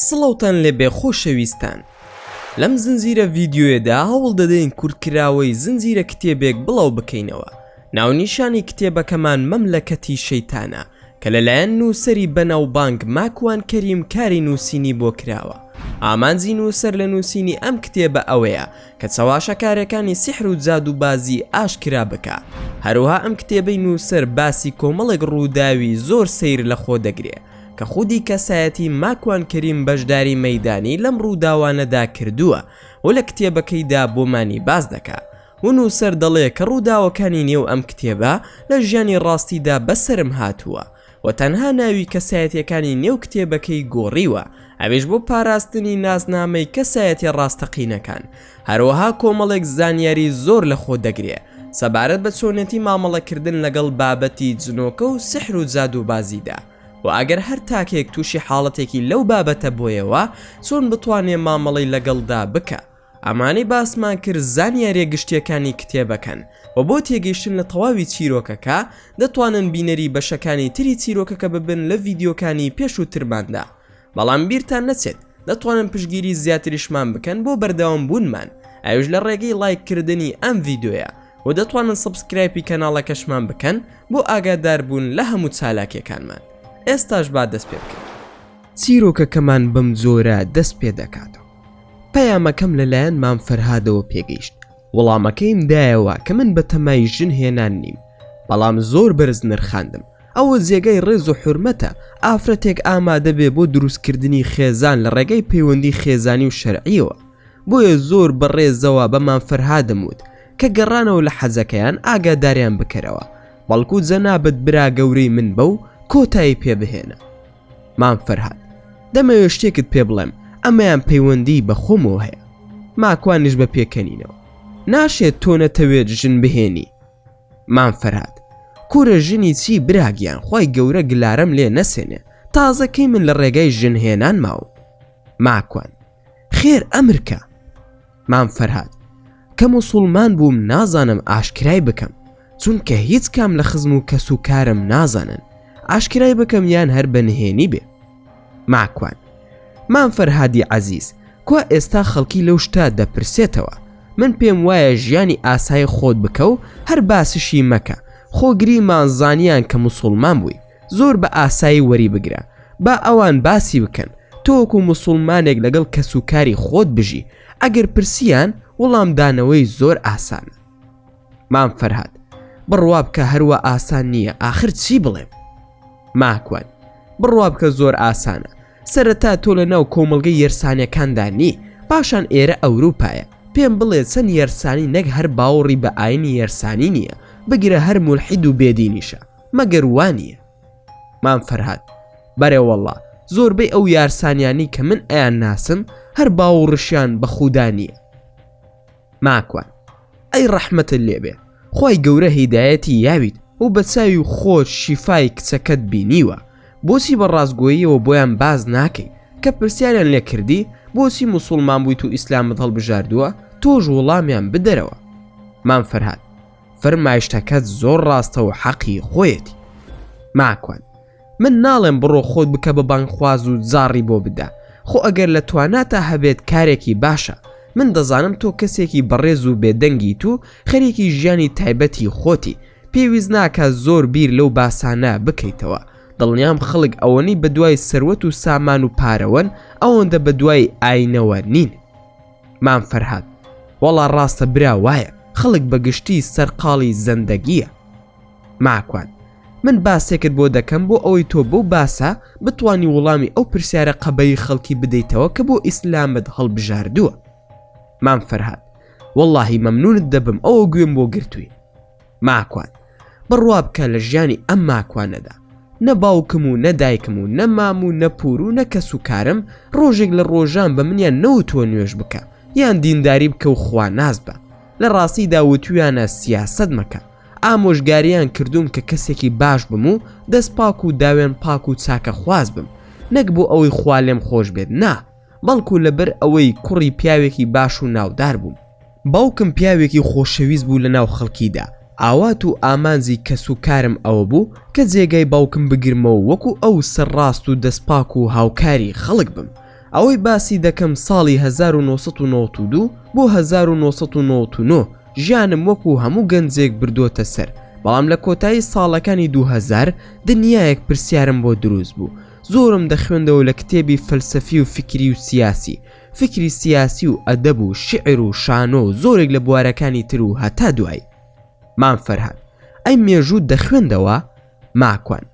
سڵاوتان لێبێ خۆشەویستان لەم زنجیرە ڤیدیۆیەدا هەوڵ دەدەین کورتکراوەی زنجیرە کتێبێک بڵاو بکەینەوە ناونیشانی کتێبەکەمان مەملەکەتی شەیتانە کە لەلایەن نووسەری بەناوبانگ ماکوان کەریم کاری نووسینی بۆ کراوە ئامانجی نووسەر لە نووسینی ئەم کتێبە ئەوەیە کە چەواشەکارەکانی سیحر و جادووبازی ئاشکرا بکا هەروها ئەم کتێبەی نووسەر باسی کۆمەڵێک ڕووداوی زۆر سەیر لەخۆ دەگرێ کە خودی کەسایەتی ماکوان کەریم بەشداری مەیدانی لەم ڕووداوانەدا کردووە و لە کتێبەکەیدا بۆمانی باس دەکا و نووسەر دەڵێ کە ڕووداوەکانی نێو ئەم کتێبە لە ژیانی ڕاستیدا بەسەرم هاتووە و تەنها ناوی کەسایەتیەکانی نێو کتێبەکەی گۆڕیوە ئەویش بۆ پاراستنی نازنامەی کەسایەتیە ڕاستەقینەکان هەروەها کۆمەڵێک زانیاری زۆر لەخۆ دەگرێ سەبارەت بە چۆنێتی مامەڵەکردن لەگەڵ بابەتی جنۆکە و سحر و جادووبازیدا و ئەگەر هەر تاکێک تووشی حاڵەتێکی لەو بابەتە بۆیەوە چۆن بتوانێ مامەڵەی لەگەڵدا بکا. ئەمانەی باسمان کرد زانیاریە گشتیەکانی کتێبەکەن و بۆ تێگەیشتن لە تەواوی چیرۆکەکە دەتوانن بینەری بەشەکانی تری چیرۆکەکە ببن لە ڤیدیۆکانی پێشووترماندا بەڵام بیرتان نەچێت دەتوانن پشتگیری زیاتریشمان بکەن بۆ بەردەوام بوونمان ئەویش لە ڕێگەی ڵایک کردنی ئەم ڤیدیۆیە و دەتوانن subscribe ی کەناڵەکەشمان بکەن بۆ ئاگاداربوون لە هەموو چالاکیەکانمان ئێستاش با دەست پێ بکەین. چیرۆکەکەمان بەم جۆرە دەست پێ دەکاتەوە. پەیامەکەم لەلایەن مام فەرهادەوە پێگەیشت، وەڵامەکەیم دایەوە کە من بەتەمای ژن هێنان نیم، بەڵام زۆر بەرز نرخاندم، ئەوە جێگای ڕێز و حورمەتە ئافرەتێک ئامادە بێ بۆ دروستکردنی خێزان لە ڕێگای پەیوەندی خێزانی و شەرعیەوە، بۆیە زۆر بە ڕێزەوە بە مام فەرهادم وت کە گەڕانەوە لە حەجەکەیان ئاگاداریان بکەرەوە، بەڵکو جەنابت برا گەورەی من بە و کۆتایی پێ بهێنە. مام فەرهاد دەمەوێ شتێکت پێ بڵێم ئەمەیان پەیوەندی بە خۆمەوە هەیە ماکوانیش بە پێکەنینەوە ناشێت تۆ نەتەوێت ژن بهێنی مام فەرهاد کورە ژنی چی براگیان خی گەورە گلارەم لێ نەسێنێ تازە کەی من لە ڕێگای ژن هێنان ماوم ماکوان خێر ئەمرکە مام فەرهاد کە موسوڵمان بووم نازانم ئاشکرای بکەم چونکە هیچ کام لە خزم و کەس و کارم نازانن ئاشکرای بکەم یان هەر بە نهێنی بێ ماکوان مام فەرهادی عەزیز کوا ئێستا خەڵکی لەو شتە دەپرسێتەوە من پێم وایە ژیانی ئاسایی خۆت بکە و هەر باسشی مەکە خۆ گریمان زانیان کە موسوڵمان بووی زۆر بە ئاسایی وەری بگرە با ئەوان باسی بکەن تۆ وەکو موسوڵمانێک لەگەڵ کەسوکاری خۆت بژی ئەگەر پرسیان وڵامدانەوەی زۆر ئاسانە. مام فەرهاد، بڕوا بکە هەروا ئاسان نییە ئاخر چی بڵێم؟ ماکوان، بڕوا بکە زۆر ئاسانە سەرەتا تۆ لە ناو کۆمەڵگەی یەرسانەکاندا نی پاشان ئێرە ئەوروپایە پێم بڵێ چەند یەرسانی نەک هەر باوەڕی بە ئاینی یەرسانی نییە بگرە هەر مولحید و بێدینیشە مەگەر وانییە؟ مام فەرهاد، بەرێ وەڵڵا زۆربەی ئەو یارسانیانەی کە من ئەیان ناسم هەر باوڕشیان بە خودا نییە. ماکوان، ئەی ڕەحمەتت لێبێ خوای گەورە هیدایەتی یاویت و بە چاوی خۆت شیفای کچەکەت بینیوە بۆچی بە ڕاستگۆییەوە بۆیان باس ناکەی کە پرسیاریان لێ کردی بۆچی موسوڵمان بوویت و ئیسلامت هەڵبژاردووە تۆش وڵامیان بدەرەوە. مام فەرهاد، فەرمایشتەکەت زۆر ڕاستە و حەقی خۆیەتی. ماکوان، من ناڵێم بڕۆ خۆت بکە بە بانگخواز و جاڕی بۆ بدە، خۆ ئەگەر لە تواناتا هەبێت کارێکی باشە، من دەزانم تۆ کەسێکی بەڕێز و بێدەنگیت و خەریکی ژیانی تایبەتی خۆتی، پێویست ناکات زۆر بیر لەو باسانە بکەیتەوە، دڵنیام خەڵک ئەوەنەی بەدوای سەروەت و سامان و پارەوەن ئەوەندە بەدوای ئاینەوە نین. مام فەرهاد، وەڵا ڕاستە برا وایە، خەڵک بە گشتی سەرقاڵی زەندەگییە. ماکوان، من باسێکت بۆ دەکەم بۆ ئەوەی تۆ بەو باسە بتوانی وڵامی ئەو پرسیارە قەبەی خەڵکی بدەیتەوە کە بۆ ئیسلامت هەڵبژاردووە. مام فەرهاد، وەڵاهی مەمنونت دەبم ئەوە گوێم بۆ گرتووی. ماکوان، بڕوا بکە لە ژیانی ئەم ماکوانەدا نە باوکم و نە دایکم و نە مام و نە پور و نە کەس و کارم ڕۆژێک لە ڕۆژان بە منیان نەوتووە نوێژ بکە یان دینداری بکە و خواناس بە لە ڕاستیدا وتویانە سیاسەت مەکە ئامۆژگاریان کردووم کە کەسێکی باش بم و دەست پاک و داوێن پاک و چاکە خواز بم نەک بۆ ئەوەی خوا لێم خۆش بێت نا بەڵکو لەبەر ئەوەی کوڕی پیاوێکی باش و ناودار بووم. باوکم پیاوێکی خۆشەویست بوو لەناو خەڵکیدا، ئاوات و ئامانجی کەس و کارم ئەوە بوو کە جێگای باوکم بگرمەوە وەکو ئەو سەرڕاست و دەستپاک و هاوکاری خەڵک بم. ئەوەی باسی دەکەم ساڵی 1992 بۆ 1999 ژیانم وەکو هەموو گەنجێک بردۆتە سەر، بەڵام لە کۆتایی ساڵەکانی 2000 دنیایەک پرسیارم بۆ دروست بوو، زۆرم دەخوێندەوە لە کتێبی فەلسەفی و فیکری و سیاسی، فیکری سیاسی و ئەدەب و شیعر و شانۆ و زۆرێک لە بوارەکانی تر و هەتا دوایی. مام فەرهاد، ئەی مێژووت دەخوێندەوە؟ ماکوان،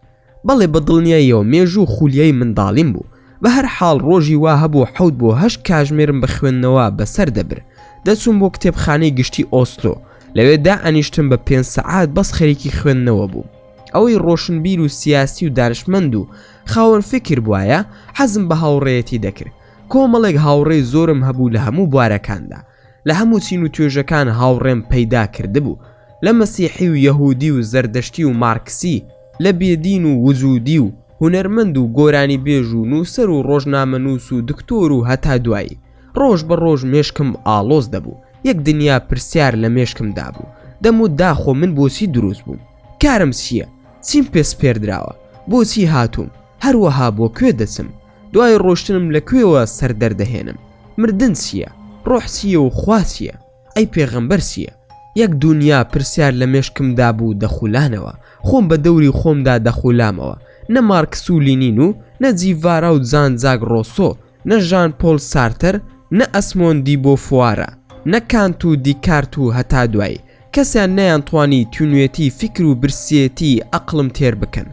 بەڵێ بە دڵنیاییەوە مێژوو خولیای منداڵیم بوو، بە هەر حاڵ ڕۆژی وا هەبوو حەوت بۆ هەشت کاژمێرم بە خوێندنەوە بەسەر دەبرد، دەچووم بۆ کتێبخانەی گشتی ئۆسلۆ، لەوێ دائەنیشتم بە پێنج سەعات بەس خەریکی خوێندنەوە بووم. ئەوەی ڕۆشنبیر و سیاسی و دانشمەند و خاوەن فیکر بوایە حەزم بە هاوڕێیەتی دەکرد، کۆمەڵێک هاوڕێی زۆرم هەبوو لە هەموو بوارەکاندا، لە هەموو چین و توێژەکان هاوڕێم پەیدا کردبوو، لە مەسیحی و یەهودی و زەردەشتی و مارکسی، لە بێدین و وجودی و هونەرمەند و گۆرانیبێژ و نووسەر و ڕۆژنامەنووس و دکتۆر و هەتا دوایی. ڕۆژ بە ڕۆژ مێشکم ئاڵۆز دەبوو، یەک دنیا پرسیار لە مێشکمدا بوو، دەموت داخۆ من بۆچی دروست بووم؟ کارم چییە؟ چیم پێ سپێردراوە؟ بۆچی هاتووم؟ هەروەها بۆ کوێ دەچم؟ دوای ڕۆشتنم لە کوێوە سەر دەردەهێنم؟ مردن چییە؟ ڕۆح چییە و خوا چییە؟ ئەی پێغەمبەر چییە؟ یەک دونیا پرسیار لە مێشکمدا بوو دەخولانەوە، خۆم بە دەوری خۆمدا دەخولامەوە، نە مارکس و لینین و نە جیڤارا و جان جاک ڕۆسۆ، نە ژان پۆل سارتەر، نە ئەسمۆن دی بۆفوارە، نە کانت و دیکارت و هەتا دوایی، کەسیان نەیانتوانی تینوێتی فیکر و برسیێتی ئەقڵم تێر بکەن.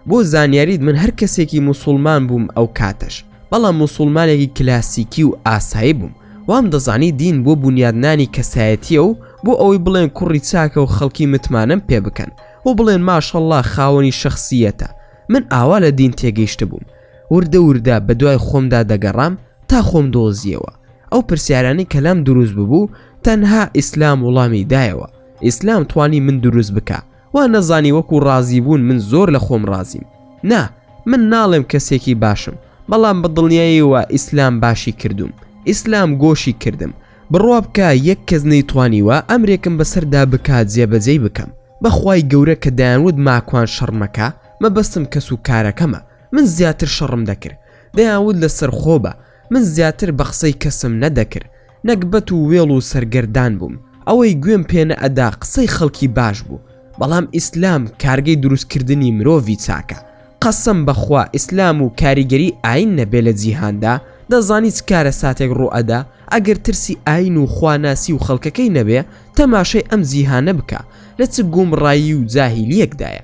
بۆ زانیاریت من هەر کەسێکی موسوڵمان بووم ئەو کاتەش، بەڵام موسوڵمانێکی کلاسیکی و ئاسایی بووم، وام دەزانی دین بۆ بونیادنانی کەسایەتیە و بۆ ئەوەی بڵێن کوڕی چاکە و خەڵکی متمانەم پێ بکەن و بڵێن ماشەڵڵا خاوەنی شەخسیەتە، من ئاوا لە دین تێگەیشتبووم. وردە وردە بەدوای خۆمدا دەگەڕام تا خۆم دۆزیەوە. ئەو پرسیارانەی کە لام دروست ببوو تەنها ئیسلام وڵامی دایەوە. ئیسلام توانی من دروست بکا. وا نەزانی وەکو ڕازی بوون من زۆر لە خۆم ڕازیم. نا من ناڵێم کەسێکی باشم بەڵام بە دڵنیایەوە ئیسلام باشی کردووم. ئیسلام گۆشی کردم. بڕوا بکە یەک کەس نەیتوانیوە ئەمرێکم بەسەردا بکا جێبەجێی بکەم. بە خوای گەورە کە دەیانوت ماکوان شەڕ مەکە مەبەستم کەس و کارەکەمە. من زیاتر شەڕم دەکرد. دەیانوت لەسەرخۆ بە. من زیاتر بە قسەی کەسم نەدەکرد. نەگبەت و وێڵ و سەرگەردان بووم. ئەوەی گوێم پێ نەئەدا قسەی خەڵکی باش بوو. بەڵام ئیسلام کارگەی دروستکردنی مرۆڤی چاکە. قەسەم بە خوا ئیسلام و کاریگەری ئاین نەبێ لە جیهاندا، دەزانی چ کارەساتێک ڕووئەدا، ئەگەر ترسی ئاین و خواناسی و خەڵکەکەی نەبێ، تەماشای ئەم جیهانە بکە لە چ گومڕایی و جاهیلیەکدایە.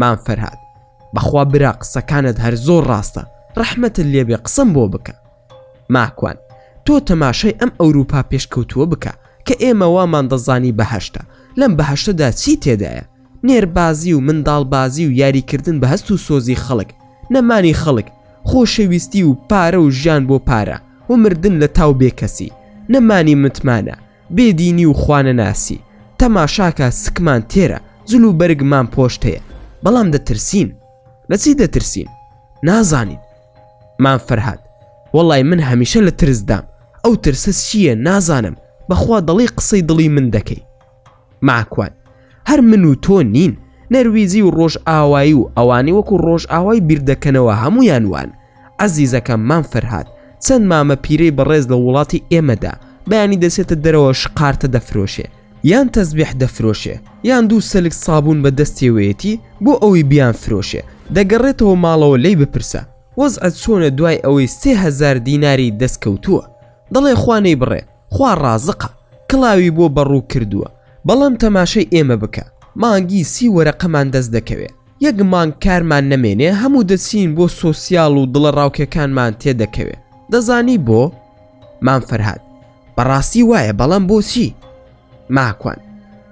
مام فەرهاد، بەخوا برا قسەکانت هەر زۆر ڕاستە، ڕەحمەتت لێبێ قسەم بۆ بکە. ماکوان، تۆ تەماشای ئەم ئەوروپا پێشکەوتووە بکە کە ئێمە وامان دەزانی بەهەشتە، لەم بەهەشتەدا چی تێدایە؟ نێربازی و منداڵبازی و یاریکردن بە هەست و سۆزی خەڵک، نەمانی خەڵک، خۆشەویستی و پارە و ژیان بۆ پارە و مردن لە تاو بێکەسی، نەمانی متمانە، بێدینی و خوانەناسی، تەماشاکە سکمان تێرە، جل و بەرگمان پۆشتەیە، بەڵام دەترسین. لە چی دەترسین؟ نازانین. مام فەرهاد، وەڵای من هەمیشە لە ترسدام، ئەو ترسە چییە نازانم، بەخوا دەڵێی قسەی دڵی من دەکەی. ماکوان، هەر من و تۆ نین، نەرویجی و ڕۆژئاوایی و ئەوانەی وەکو ڕۆژئاوای بیردەکەنەوە هەموویان وان. ئەزیزەکەم مام فەرهاد، چەند مامە پیرەی بەڕێز لە وڵاتی ئێمەدا، بەیانی دەچێتە دەرەوە شقارتە دەفرۆشێ، یان تەزبیح دەفرۆشێ، یان دوو سەلک سابوون بە دەستێوەیەتی بۆ ئەوەی بیانفرۆشێ، دەگەڕێتەوە ماڵەوە لێی بپرسە وەزعت چۆنە دوای ئەوەی 3000 دیناری دەست کەوتووە، دەڵێ خوا نەیبڕێ، خوا ڕازقە، کڵاوی بۆ بەڕوو کردووە، بەڵام تەماشای ئێمە بکە، مانگی سی وەرەقەمان دەست دەکەوێ، یەک مانگ کارمان نەمێنێ هەموو دەچین بۆ سۆسیال و دڵەڕاوکێکانمان تێدەکەوێ، دەزانی بۆ؟ مام فەرهاد، بەڕاستی وایە بەڵام بۆچی؟ ماکوان،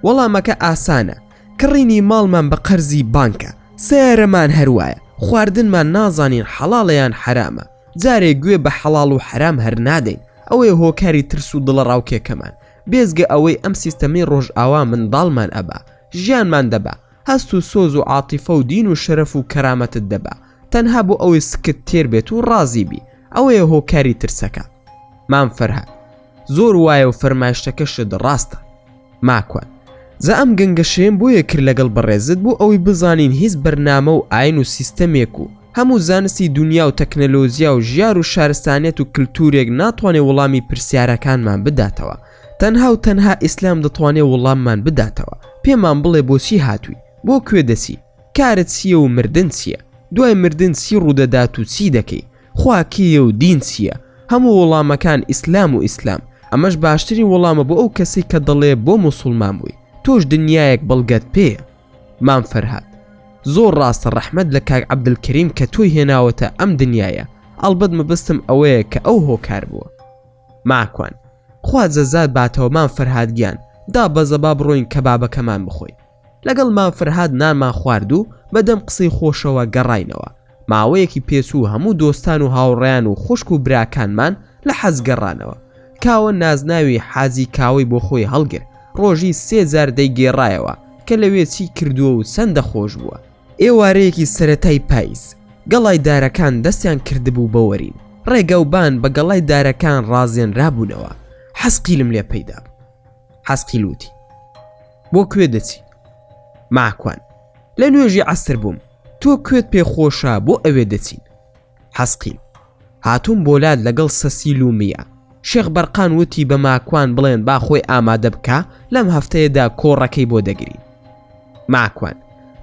وەڵامەکە ئاسانە، کڕینی ماڵمان بە قەرزی بانکە، سەیارەمان هەروایە، خواردنمان نازانین حەڵاڵە یان حەرامە، جارێ گوێ بە حەڵاڵ و حەرام هەر نادەین، ئەوەیە هۆکاری ترس و دڵەڕاوکێکەمان، بێجگە ئەوەی ئەم سیستەمەی ڕۆژئاوا منداڵمان ئەبا، ژیانمان دەبا، هەست و سۆز و عاتیفە و دین و شەرەف و کەرامەتت دەبا، تەنها بۆ ئەوەی سکت تێر بێت و ڕازی بی، ئەوەیە هۆکاری ترسەکە. مام فەرهاد، زۆر وایە و فەرمایشتەکەشت ڕاستە. ماکوان، جا ئەم گەنگەشەیەم بۆیە کرد لەگەڵ بەڕێزت بۆ ئەوەی بزانین هیچ بەرنامە و ئاین و سیستەمێک و. هەموو زانستی دونیا و تەکنەلۆجیا و ژیار و شارستانیەت و کلتورێک ناتوانێ وڵامی پرسیارەکانمان بداتەوە. تەنها و تەنها ئیسلام دەتوانێ وڵاممان بداتەوە. پێمان بڵێ بۆچی هاتووی؟ بۆ کوێ دەچی؟ کارت چییە و مردن چییە؟ دوای مردن چی ڕوودەدات و چی دەکەی؟ خوا کێیە و دین چییە؟ هەموو وڵامەکان ئیسلام و ئیسلام. ئەمەش باشترین وڵامە بۆ ئەو کەسەی کە دەڵێ بۆ موسوڵمان بووی؟ تۆش دنیایەک بەڵگەت پێیە. مام فەرهاد. زۆر ڕاستە ڕەحمەت لە کاک عەبدولکەریم کە تۆی هێناوەتە ئەم دنیایە ئەڵبەت مەبەستم ئەوەیە کە ئەو هۆکار بووە. ماکوان. خوا جەزات باتەوە مام فەرهاد گیان دابەزە با بڕۆین کەبابەکەمان بخۆین. لەگەڵ مام فەرهاد نانمان خوارد و بەدەم قسەی خۆشەوە گەڕاینەوە. ماوەیەکی پێچوو هەموو دۆستان و هاوڕێیان و خوشک و براکانمان لە حەج گەڕانەوە. کاوە نازناوی حاجی کاوەی بۆ خۆی هەڵگرت، ڕۆژی سێ جار دەیگێڕایەوە کە لەوێ چی کردووە و چەندە خۆش بووە. ئێوارەیەکی سەرەتای پایز، گەڵای دارەکان دەستیان کردبوو بە وەرین، ڕێگاوبان بە گەڵای دارەکان ڕازێنرابوونەوە، حەسقیلم لێ پەیدا بوو. حەسقیل وتی، بۆ کوێ دەچی؟ ماکوان، لە نوێژی عەسر بووم، تۆ کوێت پێ خۆشە بۆ ئەوێ دەچین. حەسقیل، هاتووم بۆ لات لەگەڵ سەسیل و میا. شێخ بەرقان وتی بە ماکوان بڵێن با خۆی ئامادە بکا لەم هەفتەیەدا کۆڕەکەی بۆ دەگرین. ماکوان،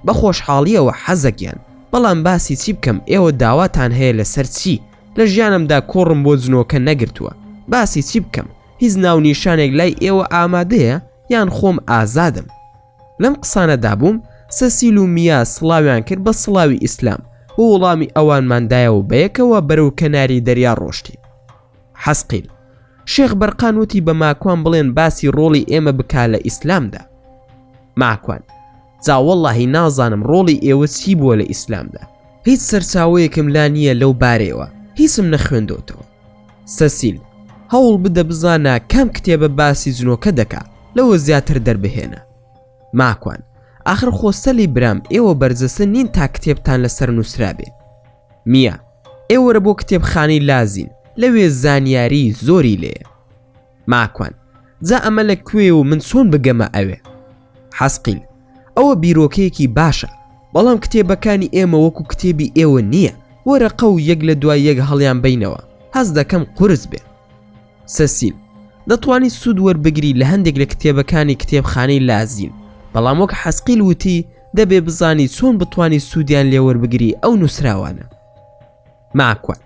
بە خۆشحاڵییەوە حەزە گیان، بەڵام باسی چی بکەم ئێوە داواتان هەیە لەسەر چی؟ لە ژیانمدا کۆڕم بۆ جنۆکە نەگرتووە، باسی چی بکەم؟ هیچ ناونیشانێک لای ئێوە ئامادەیە یان خۆم ئازادم؟ لەم قسانەدا بووم سەسیل و میا سڵاویان کرد بە سڵاوی ئیسلام و وڵامی ئەوانمان دایەوە بەیەکەوە بەرەو کەناری دەریا ڕۆشتین. حەسقیل، شێخ بەرقان وتی بە ماکوان بڵێن باسی ڕۆڵی ئێمە بکا لە ئیسلامدا. ماکوان، جا وەڵڵاهی نازانم ڕۆڵی ئێوە چی بووە لە ئیسلامدا. هیچ سەرچاوەیەکم لا نییە لەو بارەیەوە، هیچم نەخوێندۆتەوە. سەسیل، هەوڵ بدە بزانە کام کتێبە باسی جنۆکە دەکا، لەوە زیاتر دەربهێنە. ماکوان، ئاخر خۆ سەلی برام ئێوە بەرجەستە نین تا کتێبتان لەسەر نووسرابێ. میا، ئێ وەرە بۆ کتێبخانەی لازین، لەوێ زانیاریی زۆری لێیە. ماکوان، جا ئەمە لە کوێیە و من چۆن بگەمە ئەوێ؟ حەسقیل، ئەوە بیرۆکەیەکی باشە، بەڵام کتێبەکانی ئێمە وەکو کتێبی ئێوە نییە، وەرەقە و یەک لە دوای یەک هەڵیان بەینەوە، هەست دەکەم قورس بێ. سەسیل، دەتوانی سوود وەربگری لە هەندێک لە کتێبەکانی کتێبخانەی لازین، بەڵام وەک حەسقیل وتی دەبێ بزانی چۆن بتوانی سوودیان لێ وەربگری ئەو نووسراوانە. ماکوان،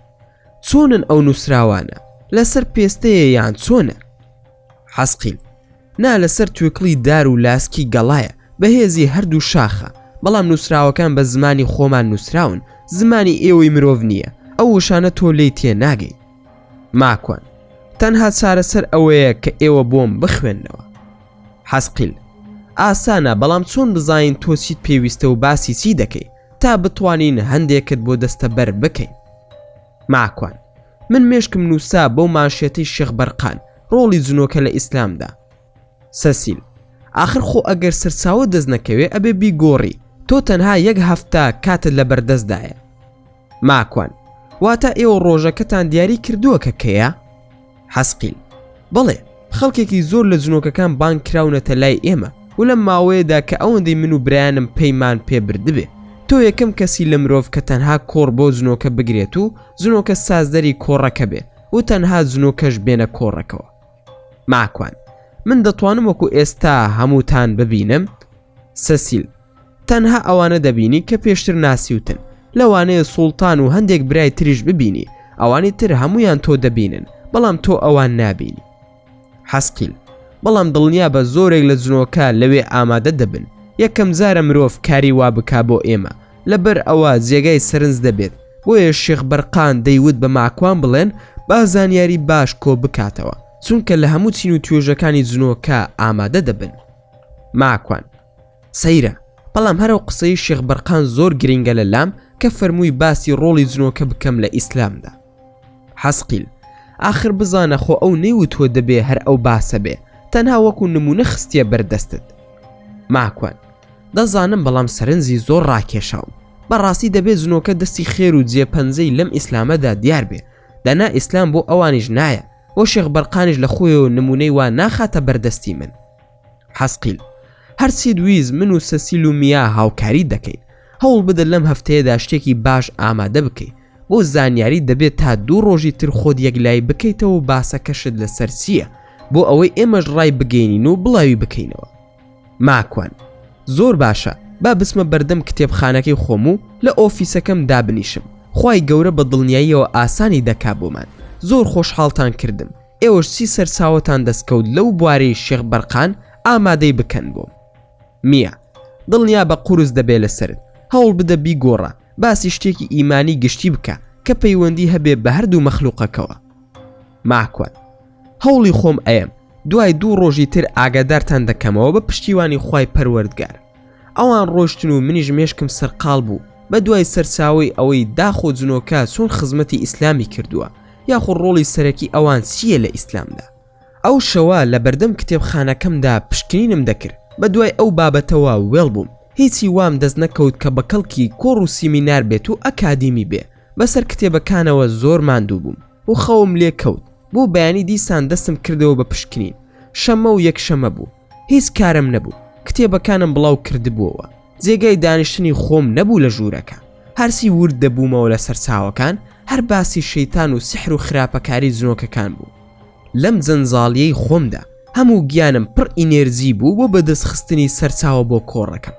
چۆنن ئەو نووسراوانە؟ لەسەر پێستەیە یان چۆنە؟ حەسقیل، نا لەسەر توێکڵی دار و لاسکی گەڵایە، بەهێزی هەردوو شاخە، بەڵام نووسراوەکان بە زمانی خۆمان نووسراون، زمانی ئێوەی مرۆڤ نییە، ئەو وشانە تۆ لێی تێناگەی. ماکوان، تەنها چارەسەر ئەوەیە کە ئێوە بۆم بخوێننەوە. حەسقیل، ئاسانە، بەڵام چۆن بزانین تۆ چیت پێویستە و باسی چی دەکەی، تا بتوانین هەندێکت بۆ دەستەبەر بکەین. ماکوان، من مێشکم نووسا بەو مانشێتەی شێخ بەرقان، ڕۆڵی جنۆکە لە ئیسلامدا. سەسیل، ئاخر خۆ ئەگەر سەرچاوە دەست نەکەوێ ئەبێ بیگۆڕی، تۆ تەنها یەک هەفتە کاتت لە بەردەستدایە. ماکوان، واتە ئێوە ڕۆژەکەتان دیاری کردووە کە کەیە؟ حەسقیل، بەڵێ، خەڵکێکی زۆر لە جنۆکەکان بانگ کراونەتە لای ئێمە و لەم ماوەیەدا کە ئەوەندەی من و برایانم پەیمان پێ بردبێ، تۆ یەکەم کەسی لە مرۆڤ کە تەنها کۆڕ بۆ جنۆکە بگرێت و جنۆکە سازدەری کۆڕەکە بێ و تەنها جنۆکەش بێنە کۆڕەکەوە. ماکوان، من دەتوانم وەکو ئێستا هەمووتان ببینم؟ سەسیل، تەنها ئەوانە دەبینی کە پێشتر ناسیوتن، لەوانەیە سوڵتان و هەندێک برای تریش ببینی، ئەوانی تر هەموویان تۆ دەبینن، بەڵام تۆ ئەوان نابینی. حەسقیل، بەڵام دڵنیابە زۆرێک لە جنۆکە لەوێ ئامادە دەبن، یەکەم جارە مرۆڤ کاری وا بکا بۆ ئێمە، لەبەر ئەوە جێگای سەرنج دەبێت، بۆیە شێخ بەرقان دەیوت بە ماکوان بڵێن با زانیاری باش کۆ بکاتەوە، چونکە لە هەموو چین و توێژەکانی جنۆکە ئامادە دەبن. ماکوان. سەیرە، بەڵام هەر ئەو قسەی شێخ بەرقان زۆر گرینگە لە لام کە فەرمووی باسی ڕۆڵی جنۆکە بکەم لە ئیسلامدا. حەسقیل، ئاخر بزانە خۆ ئەو نەیوتووە دەبێ هەر ئەو باسە بێ، تەنها وەکو نموونە خستیە بەر دەستت. ماکوان، دەزانم بەڵام سەرنجی زۆر ڕاکێشاوم. بەڕاستی دەبێ جنۆکە دەستی خێر و جێ پەنجەی لەم ئیسلامەدا دیار بێ، دەنا ئیسلام بۆ ئەوانیش نایە و شێخ بەرقانیش لە خۆیەوە نموونەی وا ناخاتە بەردەستی من. حەسقیل، هەرچیت ویست من و سەسیل و میا هاوکاریت دەکەین. هەوڵ بدە لەم هەفتەیەدا شتێکی باش ئامادە بکەی. بۆ زانیاری دەبێت تا دوو ڕۆژی تر خۆت یەکلایی بکەیتەوە و باسەکەشت لەسەر چییە بۆ ئەوەی ئێمەش ڕای بگەینین و بڵاوی بکەینەوە. ماکوان، زۆر باشە با بچمە بەردەم کتێبخانەکەی خۆم و لە ئۆفیسەکەم دابنیشم، خوای گەورە بە دڵنیاییەوە ئاسانی دەکا بۆمان، زۆر خۆشحاڵتان کردم، ئێوەش چی سەرچاوەتان دەستکەوت لەو بوارەی شێخ بەرقان ئامادەی بکەن بۆم. میا، دڵنیابە قورس دەبێ لەسەرت، هەوڵ بدە بیگۆڕە، باسی شتێکی ئیمانی گشتی بکە کە پەیوەندی هەبێ بە هەردوو مەخلوقەکەوە. ماکوان، هەوڵی خۆم ئەیەم، دوای دوو ڕۆژی تر ئاگادارتان دەکەمەوە بە پشتیوانی خوای پەروەردگار. ئەوان ڕۆشتن و منیش مێشکم سەرقاڵ بوو بە دوای سەرچاوەی ئەوەی داخۆ جنۆکە چۆن خزمەتی ئیسلامی کردووە یاخۆ ڕۆڵی سەرەکی ئەوان چییە لە ئیسلامدا. ئەو شەوە لە بەردەم کتێبخانەکەمدا پشکنینم دەکرد، بە دوای ئەو بابەتەوە وێڵ بووم، هیچی وام دەست نەکەوت کە بە کەڵکی کۆڕ و سیمینار بێت و ئەکادیمی بێ، بەسەر کتێبەکانەوە زۆر ماندوو بووم و خەوم لێ کەوت، بۆ بەیانی دیسان دەستم کردەوە بە پشکنین، شەممە و یەکشەممە بوو، هیچ کارم نەبوو، کتێبەکانم بڵاو کردبووەوە، جێگای دانیشتنی خۆم نەبوو لە ژوورەکە، هەرچی ورد دەبوومەوە لە سەرچاوەکان هەر باسی شەیتان و سیحر و خراپەکاری جنۆکەکان بوو. لەم جەنجاڵیەی خۆمدا هەموو گیانم پڕ ئینێرجی بوو بۆ بەدەست خستنی سەرچاوە بۆ کۆڕەکەم.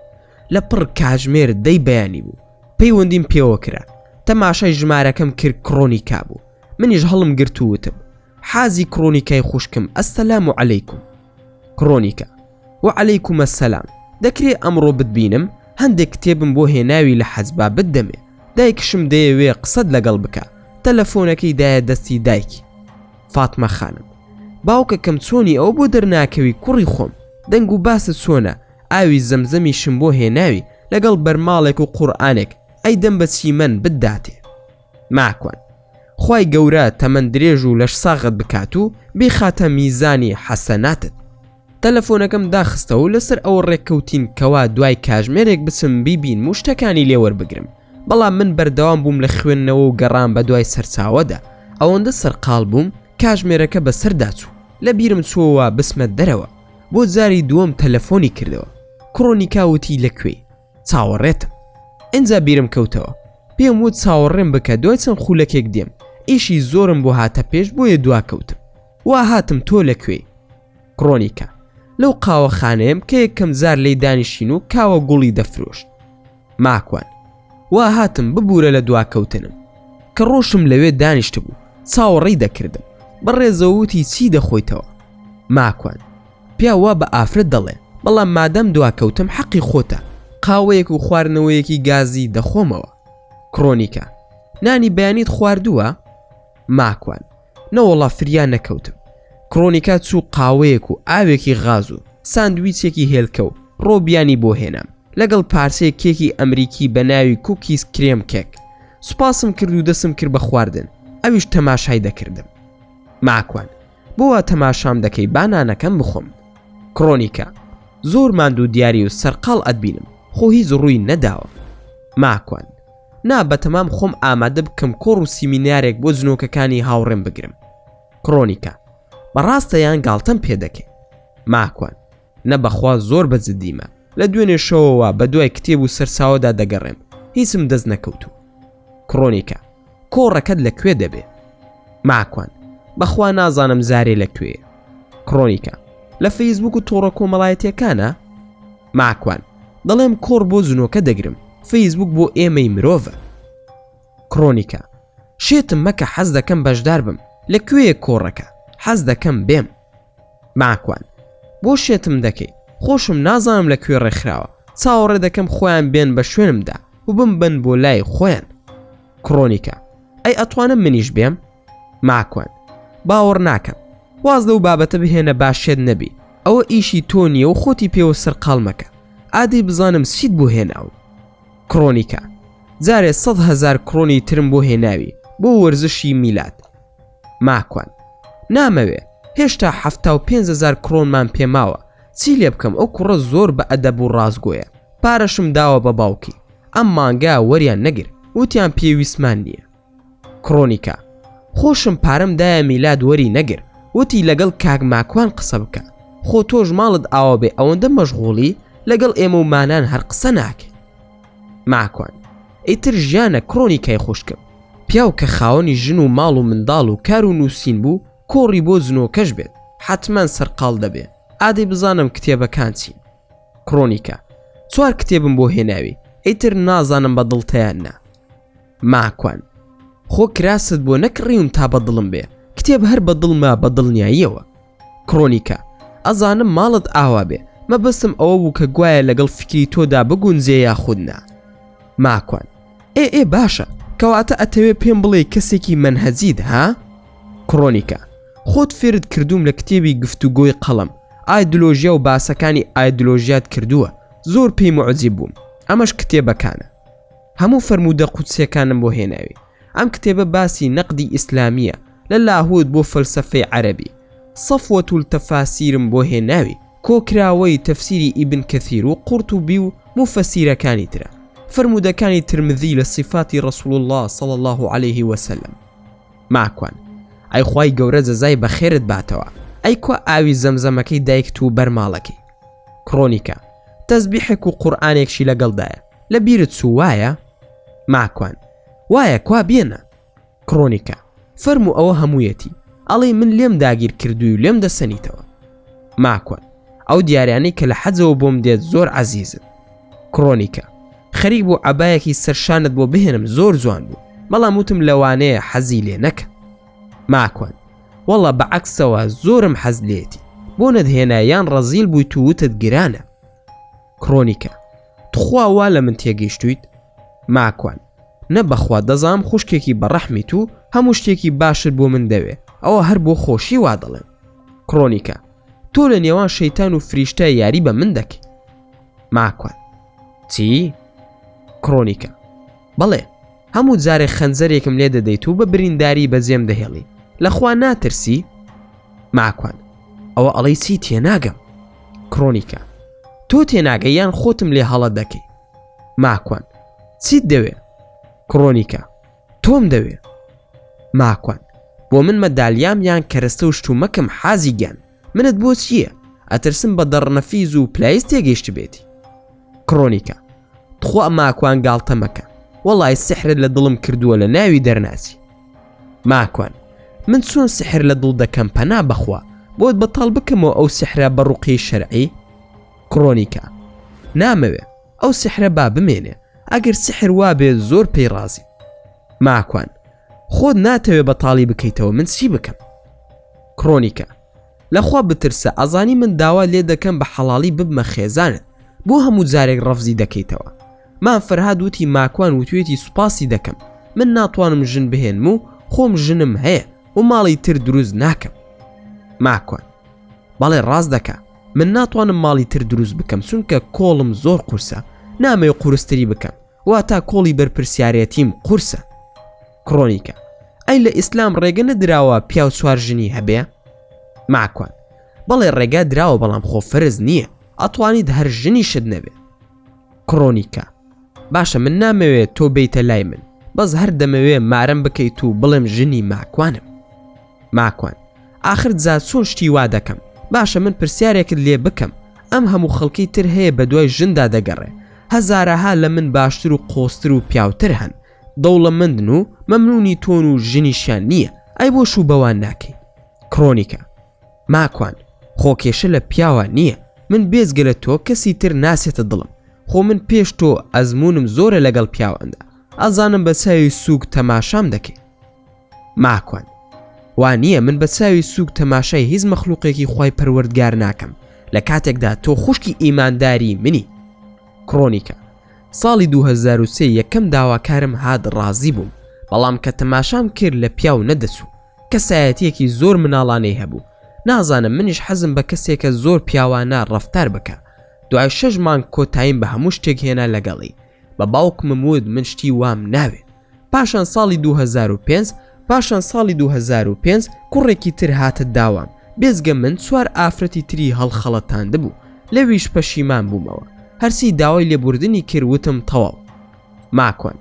لە پڕ کاژمێر دەی بەیانی بوو. پەیوەندیم پێوە کرا. تەماشای ژمارەکەم کرد کڕۆنیکا بوو. منیش هەڵم گرت و وتم، حازی کڕۆنیکای خوشکم ئەسەلام و عەلەیکوم. کڕۆنیکا، وعەلەیکوم ئەسەلام، دەکرێ ئەمڕۆ بتبینم؟ هەندێک کتێبم بۆ هێناوی لە حەج با بتدەمێ. دایکشم دەیەوێ قسەت لەگەڵ بکا. تەلەفۆنەکەی دایە دەستی دایکی. فاتمە خانم، باوکەکەم چۆنی ئەوە بۆ دەرناکەوی کوڕی خۆم؟ دەنگ و باست چۆنە؟ ئاوی زەمزەمیشم بۆ هێناوی لەگەڵ بەرماڵێک و قورئانێک، ئەیدەم بە چیمەن بتداتێ. ماکوان، خوای گەورە تەمەن درێژ و لەشساغت بکات و بیخاتە میزانی حەسەناتت. تەلەفۆنەکەم داخستەوە و لەسەر ئەوە ڕێککەوتین کەوا دوای کاژمێرێک بچم بیبینم و شتەکانی لێ وەربگرم، بەڵام من بەردەوام بووم لە خوێندنەوە و گەڕان بەدوای سەرچاوەدا، ئەوەندە سەرقاڵ بووم کاژمێرەکە بەسەردا چوو، لەبیرم چووەوە بچمە دەرەوە، بۆ جاری دووەم تەلەفۆنی کردەوە، کڕۆنیکا وتی لە کوێی؟ چاوەڕێتم. ئینجا بیرم کەوتەوە. پێم وت چاوەڕێم بکە دوای چەند خولەکێک دێم، ئیشی زۆرم بۆ هاتە پێش بۆیە دواکەوتم. وا هاتم تۆ لە کوێی؟ کڕۆنیکا، لەو قاوەخانەیەم کە یەکەم جار لێی دانیشتین و کاوە گوڵی دەفرۆشت. ماکوان، وا هاتم ببورە لە دواکەوتنم. کە ڕۆشتم لەوێ دانیشتبوو، چاوەڕێی دەکردم. بە ڕێزەوە وتی چی دەخۆیتەوە؟ ماکوان، پیاو وا بە ئافرەت دەڵێ، بەڵام مادام دواکەوتم حەقی خۆتە، قاوەیەک و خواردنەوەیەکی گازی دەخۆمەوە. کرۆنیکا، نانی بەیانیت خواردووە؟ ماکوان، نەوەڵا فریا نەکەوتم. کرۆنیکا چوو قاوەیەک و ئاوێکی غاز و ساندویچێکی هێلکە و ڕۆبیانی بۆ هێنام، لەگەڵ پارچەیەک کێکی ئەمریکی بە ناوی cookies cream cake. سوپاسم کرد و دەسم کرد بە خواردن، ئەویش تەماشای دەکردم. ماکوان، بۆ وا تەماشام دەکەی با نانەکەم بخۆم. کرۆنیکا، زۆر ماندوو دیاری و سەرقاڵ ئەتبینم، خۆ هیچ ڕووی نەداوە. ماکوان، نا بەتەمام خۆم ئامادە بکەم کۆڕ و سیمینارێک بۆ جنۆکەکانی هاوڕێم بگرم. کرۆنیکا، بەڕاستە یان گاڵتەم پێ دەکەی؟ ماکوان، نە بەخوا زۆر بە جدیمە، لە دوێنێ شەوەوە بە دوای کتێب و سەرچاوەدا دەگەڕێم هیچم دەست نەکەوتوو. کرۆنیکا، کۆڕەکەت لە کوێ دەبێ؟ ماکوان، بەخوا نازانم زارێ لە کوێیە. کرۆنیکا، لە فەیسبوک و تۆڕە کۆمەڵایەتیەکانە؟ ماکوان، دەڵێم کۆڕ بۆ جنۆکە دەگرم، فەیسبوک بۆ ئێمەی مرۆڤە. کرۆنیکا، شێتم مەکە حەز دەکەم بەشدار بم، لە کوێیە کۆڕەکە؟ حەز دەکەم بێم. ماکوان، بۆ شێتم دەکەی؟ خۆشم نازانم لە کوێ ڕێکخراوە، چاوەڕێ دەکەم خۆیان بێن بە شوێنمدا و بمبەن بۆ لای خۆیان. کرۆنیکا، ئەی ئەتوانم منیش بێم؟ ماکوان، باوەڕ ناکەم. واز لەو بابەتە بهێنە با شێت نەبی، ئەوە ئیشی تۆ نییە و خۆتی پێوە سەرقاڵ مەکە. ئادەی بزانم چیت بۆ هێناوم. کرۆنیکا، جارێ 100,000 کرۆنی ترم بۆ هێناوی بۆ وەرزشی میلاد. ماکوان، نامەوێ، هێشتا 75,000 کرۆنمان پێ ماوە، چی لێ بکەم ئەو کوڕە زۆر بە ئەدەب و ڕاستگۆیە، پارەشم داوە بە باوکی، ئەم مانگە وەریان نەگر، وتیان پێویستمان نییە. کرۆنیکا، خۆشم پارەم دایە میلاد وەری نەگر، وتی لەگەڵ کاک ماکوان قسە بکە، خۆ تۆش ماڵت ئاوا بێ ئەوەندە مەشغوڵی لەگەڵ ئێمە و مانان هەر قسە ناکەی. ماکوان، ئیتر ژیانە کرۆنیکای خوشکم، پیاو کە خاوەنی ژن و ماڵ و منداڵ و کار و نووسین بوو، کۆڕی بۆ جنۆکەش بێت، حەتمەن سەرقاڵ دەبێ. ئادەی بزانم کتێبەکان چین؟ کرۆنیکا، چوار کتێبم بۆ هێناوی، ئیتر نازانم بە دڵتە یان نا. ماکوان، خۆ کراست بۆ نەکڕیوم تا بە دڵم بێ، کتێب هەر بە دڵمە بە دڵنیاییەوە. کرۆنیکا، ئەزانم ماڵت ئاوا بێ، مەبەستم ئەوە بوو کە گوایە لەگەڵ فیکری تۆدا بگونجێ یاخود نا. ماکوان، ئێ ئێ باشە، کەواتە ئەتەوێ پێم بڵێی کەسێکی مەنهەجیت ها؟ کرۆنیکا، خۆت فێرت کردووم لە کتێبی گفتوگۆی قەڵەم، ئایدلۆژیا و باسەکانی ئایدلۆژیات کردووە، زۆر پێی موعجیب بووم، ئەمەش کتێبەکانە. هەموو فەرموودە قودسیەکانم بۆ هێناوی. ئەم کتێبە باسی نەقدی ئیسلامییە لە لاهوت بۆ فەلسەفەی عەرەبی. صفوە التفاسیرم بۆ هێناوی، کۆکراوەی تەفسیری ئیبن کەثیر و قورتوبی و موفەسیرەکانی ترە. فەرموودەکانی ترمذی لە صیفاتی رسول اللە صلی اللە علیه وسلم. ماکوان، ئەی خوای گەورە جەزای بەخێرت باتەوە، ئەی کوا ئاوی زەمزەمەکەی دایکت و بەرماڵەکەی؟ کرۆنیکا، تەزبیحێک و قورئانێکشی لەگەڵدایە، لە بیرت چوو وایە؟ ماکوان، وایە کوا بێنە؟ کرۆنیکا، فەرموو ئەوە هەموویەتی، ئەڵێی من لێم داگیر کردووی و لێم دەسەنیتەوە. ماکوان، ئەو دیاریانەی کە لە حەجەوە بۆم دێت زۆر عەزیزن. کرۆنیکا، خەریک بوو عەبایەکی سەر شانت بۆ بهێنم زۆر جوان بوو، بەڵام وتم لەوانەیە حەزی لێ نەکە. ماکوان، وەڵا بە عەکسەوە زۆرم حەز لێیەتی، بۆ نەتهێنا یان ڕەزیل بوویت و وتت گرانە. کرۆنیکا، تخوا وا لە من تێگەیشتوویت؟ ماکوان، نە بەخوا دەزانم خوشکێکی بەڕەحمیت و هەموو شتێکی باشت بۆ من دەوێ، ئەوە هەر بۆ خۆشی وا دەڵێم. کرۆنیکا، تۆ لە نێوان شەیتان و فریشتە یاری بە من دەکەی. ماکوان، چی؟ کرۆنیکا، بەڵێ، هەموو جارێک خەنجەرێکم لێ دەدەیت و بە برینداری بەجێم دەهێڵی، لە خوا ناترسی؟ ماکوان، ئەوە ئەڵێی چی تێناگەم. کرۆنیکا، تۆ تێناگەی یان خۆتم لێ هەڵە دەکەی؟ ماکوان، چیت دەوێ؟ کرۆنیکا، تۆم دەوێ. ماکوان، بۆ من مەدالیام یان کەرەستە و شتومەکم حازی گیان، منت بۆ چییە؟ ئەترسم بە دەڕنەفیز و پلایز تێگەیشتبێتی. کرۆنیکا، تخوا ماکوان گاڵتە مەکە، وەڵای سحرت لە دڵم کردووە لە ناوی دەرناچی. ماکوان، من چۆن سحر لە دڵ دەکەم پەنا بەخوا، بۆت بەتاڵ بکەمەوە ئەو سحرە بە ڕوقیەی شەرعی؟ کرۆنیکا، نامەوێ، ئەو سحرە با بمێنێ، ئەگەر سحر وابێ زۆر پێی ڕازیم. ماکوان، خۆت ناتەوێ بەتاڵی بکەیتەوە من چی بکەم؟ کرۆنیکا، لەخوا بترسە ئەزانی من داوات لێ دەکەم بە حەڵاڵی ببمە خێزانت بۆ هەموو جارێک ڕەفزی دەکەیتەوە مام فەرهاد وتی ماکوان وتوێتی سوپاسی دەکەم من ناتوانم ژن بهێنم و خۆم ژنم هەیە و ماڵی تر دروست ناکەم ماکوان بەڵێ ڕاست دەکا من ناتوانم ماڵی تر دروست بکەم چونکە کۆڵم زۆر قورسە نامەوێ قورستری بکەم واتا کۆڵی بەرپرسیارێتیم قورسە کرۆنیکا، ئەی لە ئیسلام ڕێگە نەدراوە پیاو چوار ژنی هەبێ؟ ماکوان، بەڵێ ڕێگا دراوە بەڵام خۆ فەرز نییە، ئەتوانیت هەر ژنیشت نەبێ. کرۆنیکا، باشە من نامەوێ تۆ بێیتە لای من، بەس هەر دەمەوێ مارەم بکەیت و بڵێم ژنی ماکوانم. ماکوان، ئاخر جا چۆن شتی وا دەکەم، باشە من پرسیارێکت لێ بکەم، ئەم هەموو خەڵکەی تر هەیە بەدوای ژندا دەگەڕێ، هەزارەها لە من باشتر و قۆزتر و پیاوتر هەن، دەوڵەمەندن و مەمنونی تۆن و ژنیشیان نییە ئەی بۆ شوو بەوان ناکەی؟ کرۆنیکا، ماکوان خۆ کێشە لە پیاوان نییە من بێجگە لە تۆ کەسی تر ناسێتە دڵم خۆ من پێش تۆ ئەزموونم زۆرە لەگەڵ پیاواندا ئەزانم بە چاوی سووک تەماشام دەکەی. ماکوان، وا نییە من بە چاوی سووک تەماشای هیچ مەخلوقێکی خوای پەروەردگار ناکەم لە کاتێکدا تۆ خوشکی ئیمانداری منی. کرۆنیکا، ساڵی 2003 یەکەم داواکارم هات ڕازی بووم بەڵام کە تەماشام کرد لە پیاو نەدەچوو کەسایەتیەکی زۆر مناڵانەی هەبوو نازانم منیش حەزم بە کەسێکە زۆر پیاوانە ڕەفتار بکا دوای شەش مانگ کۆتاییم بە هەموو شتێک هێنا لەگەڵی بە باوکمم وت من شتی وام ناوێ پاشان ساڵی 2005 پاشان ساڵی 2005 کوڕێکی تر هاتە داوام بێجگە من چوار ئافرەتی تری هەڵخەڵەتاندبوو لەویش پەشیمان بوومەوە هەرچی داوای لێبوردنی کرد وتم تەواو ماکوان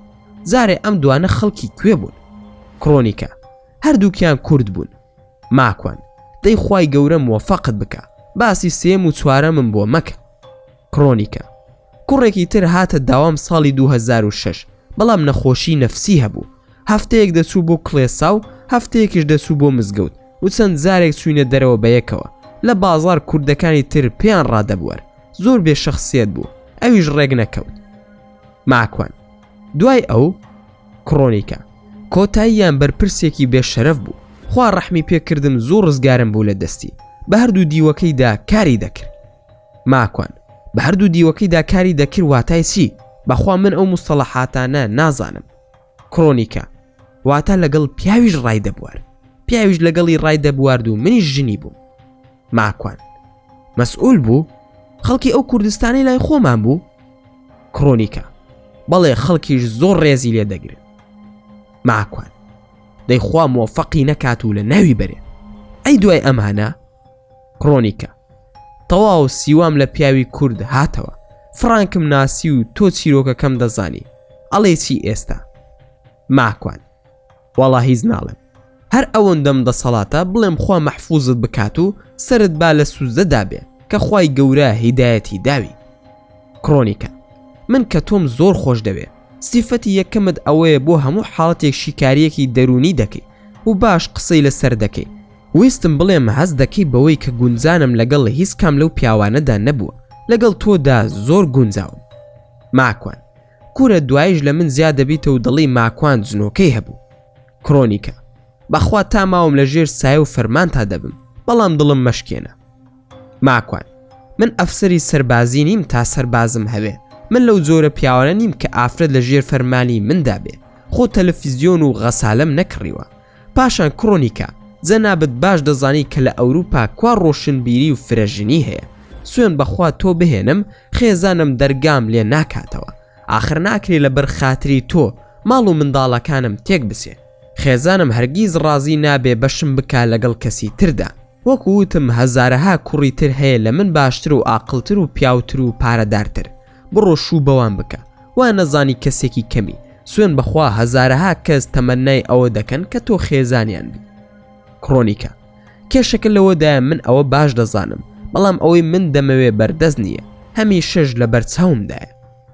جارێ ئەم دوانە خەڵکی کوێ بوون کرۆنیکا هەردووکیان کورد بوون ماکوان دەی خوای گەورە مۆفەقت بکا باسی سێم و چوارەمم بۆ مەکە کرۆنیکا. کوڕێکی تر هاتە داوام ساڵی 2006 بەڵام نەخۆشی نەفسی هەبوو هەفتەیەک دەچوو بۆ کڵێسا و هەفتەیەکیش دەچوو بۆ مزگەوت و چەند جارێک چووینە دەرەوە بەیەکەوە لە بازاڕ کوردەکانی تر پێیان ڕادەبوار زۆر بێ شەخسیەت بوو ئەویش ڕێک نەکەوت. ماکوان دوای ئەو کڕۆنیکە کۆتاییان بەرپرسێکی بێ شەرەف بوو خوا ڕەحمی پێ کردم زوو ڕزگارم بوو لە دەستی بە هەردوو دیوەکەیدا کاری دەکرد. ماکوان بە هەردوو دیوەکەیدا کاری دەکرد واتای چی؟ بەخوا من ئەو مستەڵەحاتانە نازانم. کرۆنیکە واتە لەگەڵ پیاویش ڕای دەبوارد پیاویش لەگەڵی ڕای دەبوارد و منیش ژنی بووم ماکوان مەسئول بوو خەڵکی ئەو کوردستانی لای خۆمان بوو کرۆنیکە بەڵێ خەڵکیش زۆر ڕێزی لێ دەگرن ماکوان دەیخوا مۆفەقی نەکات و لە ناوی بەرێ ئەی دوای ئەمانە کرۆنیکە تەواو سیوام لە پیاوی کورد هاتەوە فڕانکم ناسی و تۆ چیرۆکەکەم دەزانی ئەڵێ چی ئێستا ماکوان وەڵا هیچ ناڵێم هەر ئەوەندەم دەسەڵاتە بڵێم خوا مەحفوزت بکات و سەرت با لە سوزدەدا بێ کە خوای گەورە هیدایەتی داوی کرۆنیکە من کە تۆم زۆر خۆش دەوێ سیفەتی یەکەمت ئەوەیە بۆ هەموو حاڵەتێک شیکاریەکی دەروونی دەکەی و باش قسەی لەسەر دەکەی ویستم بڵێم هەست دەکەی بەوەی کە گونجانم لەگەڵ هیچ کام لەو پیاوانەدا نەبووە لەگەڵ تۆدا زۆر گونجاوم ماکوان کورە دوایش لە من زیا دەبیتە و دەڵێی ماکوان جنۆکەی هەبوو کرۆنیکە بەخوا تا ماوم لە ژێر سایە و فەرمانتا دەبم بەڵام دڵم مەشکێنە ماکوان من ئەفسەری سەربازی نیم تا سەربازم هەبێ من لەو جۆرە پیاوانە نیم کە ئافرەت لە ژێر فەرمانی مندا بێ خۆ تەلەفیزیۆن و غەسالەم نەکڕیوە پاشان کرۆنیکا، جەنابت باش دەزانی کە لە ئەوروپا کوا ڕۆشنبیری و فرە ژنی هەیە، سوێن بەخوا تۆ بهێنم خێزانم دەرگام لێ ناکاتەوە، ئاخر ناکرێ لەبەر خاتری تۆ ماڵ و منداڵەکانم تێک بچێ، خێزانم هەرگیز ڕازی نابێ بەشم بکا لەگەڵ کەسی تردا، وەکو وتم هەزارەها کوڕی تر هەیە لە من باشتر و ئاقڵتر و پیاوتر و پارەدارتر، بڕۆ شوو بەوان بکە وا نەزانی کەسێکی کەمی سوێن بەخوا هەزارەها کەس تەمەنای ئەوە دەکەن کە تۆ خێزانیان بی کرۆنیکە کێشەکە لەوەدایە من ئەوە باش دەزانم بەڵام ئەوەی من دەمەوێ بەردەست نییە هەمیشەش لەبەر چاومدایە